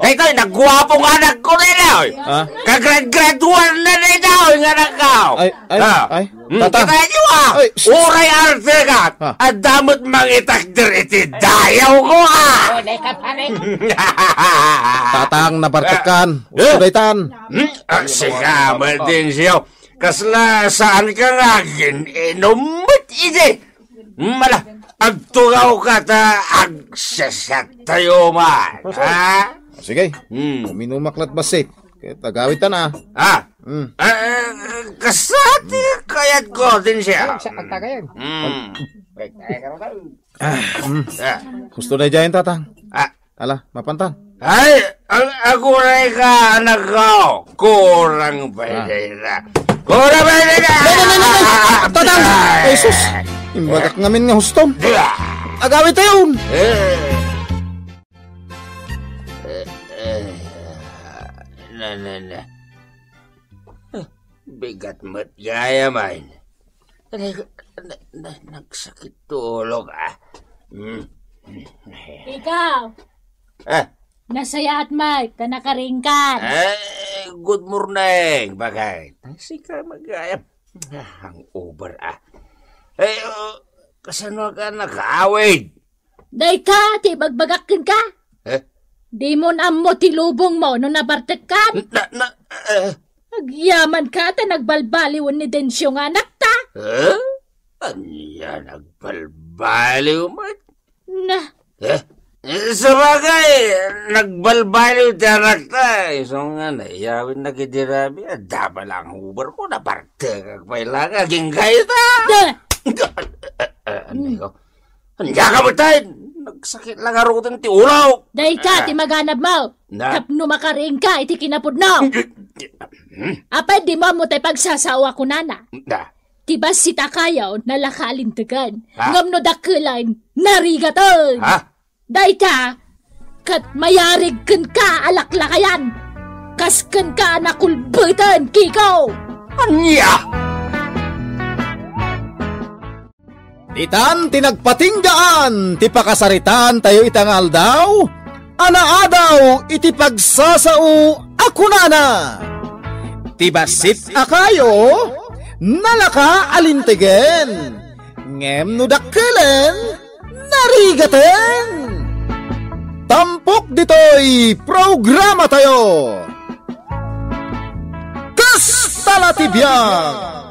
Daytoy, nagguapo nga anakko, ne, ne, oy. Ha? Kagrad-graduar na, ne, ne, oy, nga anakko. Ay, ay, Ah. ay. Hmm, Tatang. Kita niyo, ah. Ay, sus. Uray arte ka. Ha? Adda met mangitakder iti dayaw ko, ah. Oh, ne, ka, pare. Tatang, nabartekkan. Eh. Husto ditan. Hmm? Agsika, Martin, siyo. Kasla saan ka nga agin-inum met idi? Mala, agtugawka ta agsasat tayo man, ha? Sige. Hmm. Uminumak lat bassit. Ket agawidtan, ah. Ah. Hmm. Ah, ah, kasati kayat ko din siya. Ay, sa kanta kayan. Hmm. Ay, ay, ay, ay. Ah, hmm. Ah. Husto na dyan, Tatang. Ah. Ala, mapantan. Ay, ang aguray ka, anak ko. Kurang Ah. pwede na. Kurang pwede na! Nay, nay, nay, nay, nay! Tatang! Ay! Ay, sus! Imbagak ngamin nga hustom. Diba? Agawid tayon! Eh. Eh, eh, na, na, na. Bigat met gayam. Na, na, na, nagsakit ti ulok, ah. Mm. Ikaw, Ah. nasayaat met, ta nakaringkan. Eh, good morning, bakit? Sika met gayam. Ah, hangover, ah. Eh, oh, kasano ka nakaawid? Dayta ti ibagbagak kenka. Eh? Dimon ammo ti lubongmo no nabartekkan. Na, na, eh. Agyamanka ta nagbalbaliwen ni Dencio nga anakta. Eh? Ania nagbalbaliw met? Na. Eh? Eh, sabagay, nagbalbaliw ti anakta. Isu nga naiyawidnak idi rabii, adda pay la hangover ko, nabartekak pay la nga agingga ita. Da! Eh, eh, eh, ano Hmm. ko? Ania ka met, tay? Nagsakit la ngaruden ti ulok. Dayta Ah. ti maganabmo. Na? Tapno makaringka iti kinapudno. Hmm? Apay dimo ammo tay pagsasao a kunana? Na? Ti bassit a kayo, nalaka a lintegen. Ha? Ngem no dakkelen, narigaten. Ha? Dayta, ket mayarig kenka a laklakayan. Kas kenka a nakulbeten, Kiko. Ania? Ditan ti nagpatinggaan ti pakasaritaan tayo ita nga aldaw, a naadaw iti pagsasao a kunana, ti bassit a kayo, nalaka a lintegen, ngem no dakkelen, narigaten. Tampok ditoy programa tayo. Kasta la ti biag!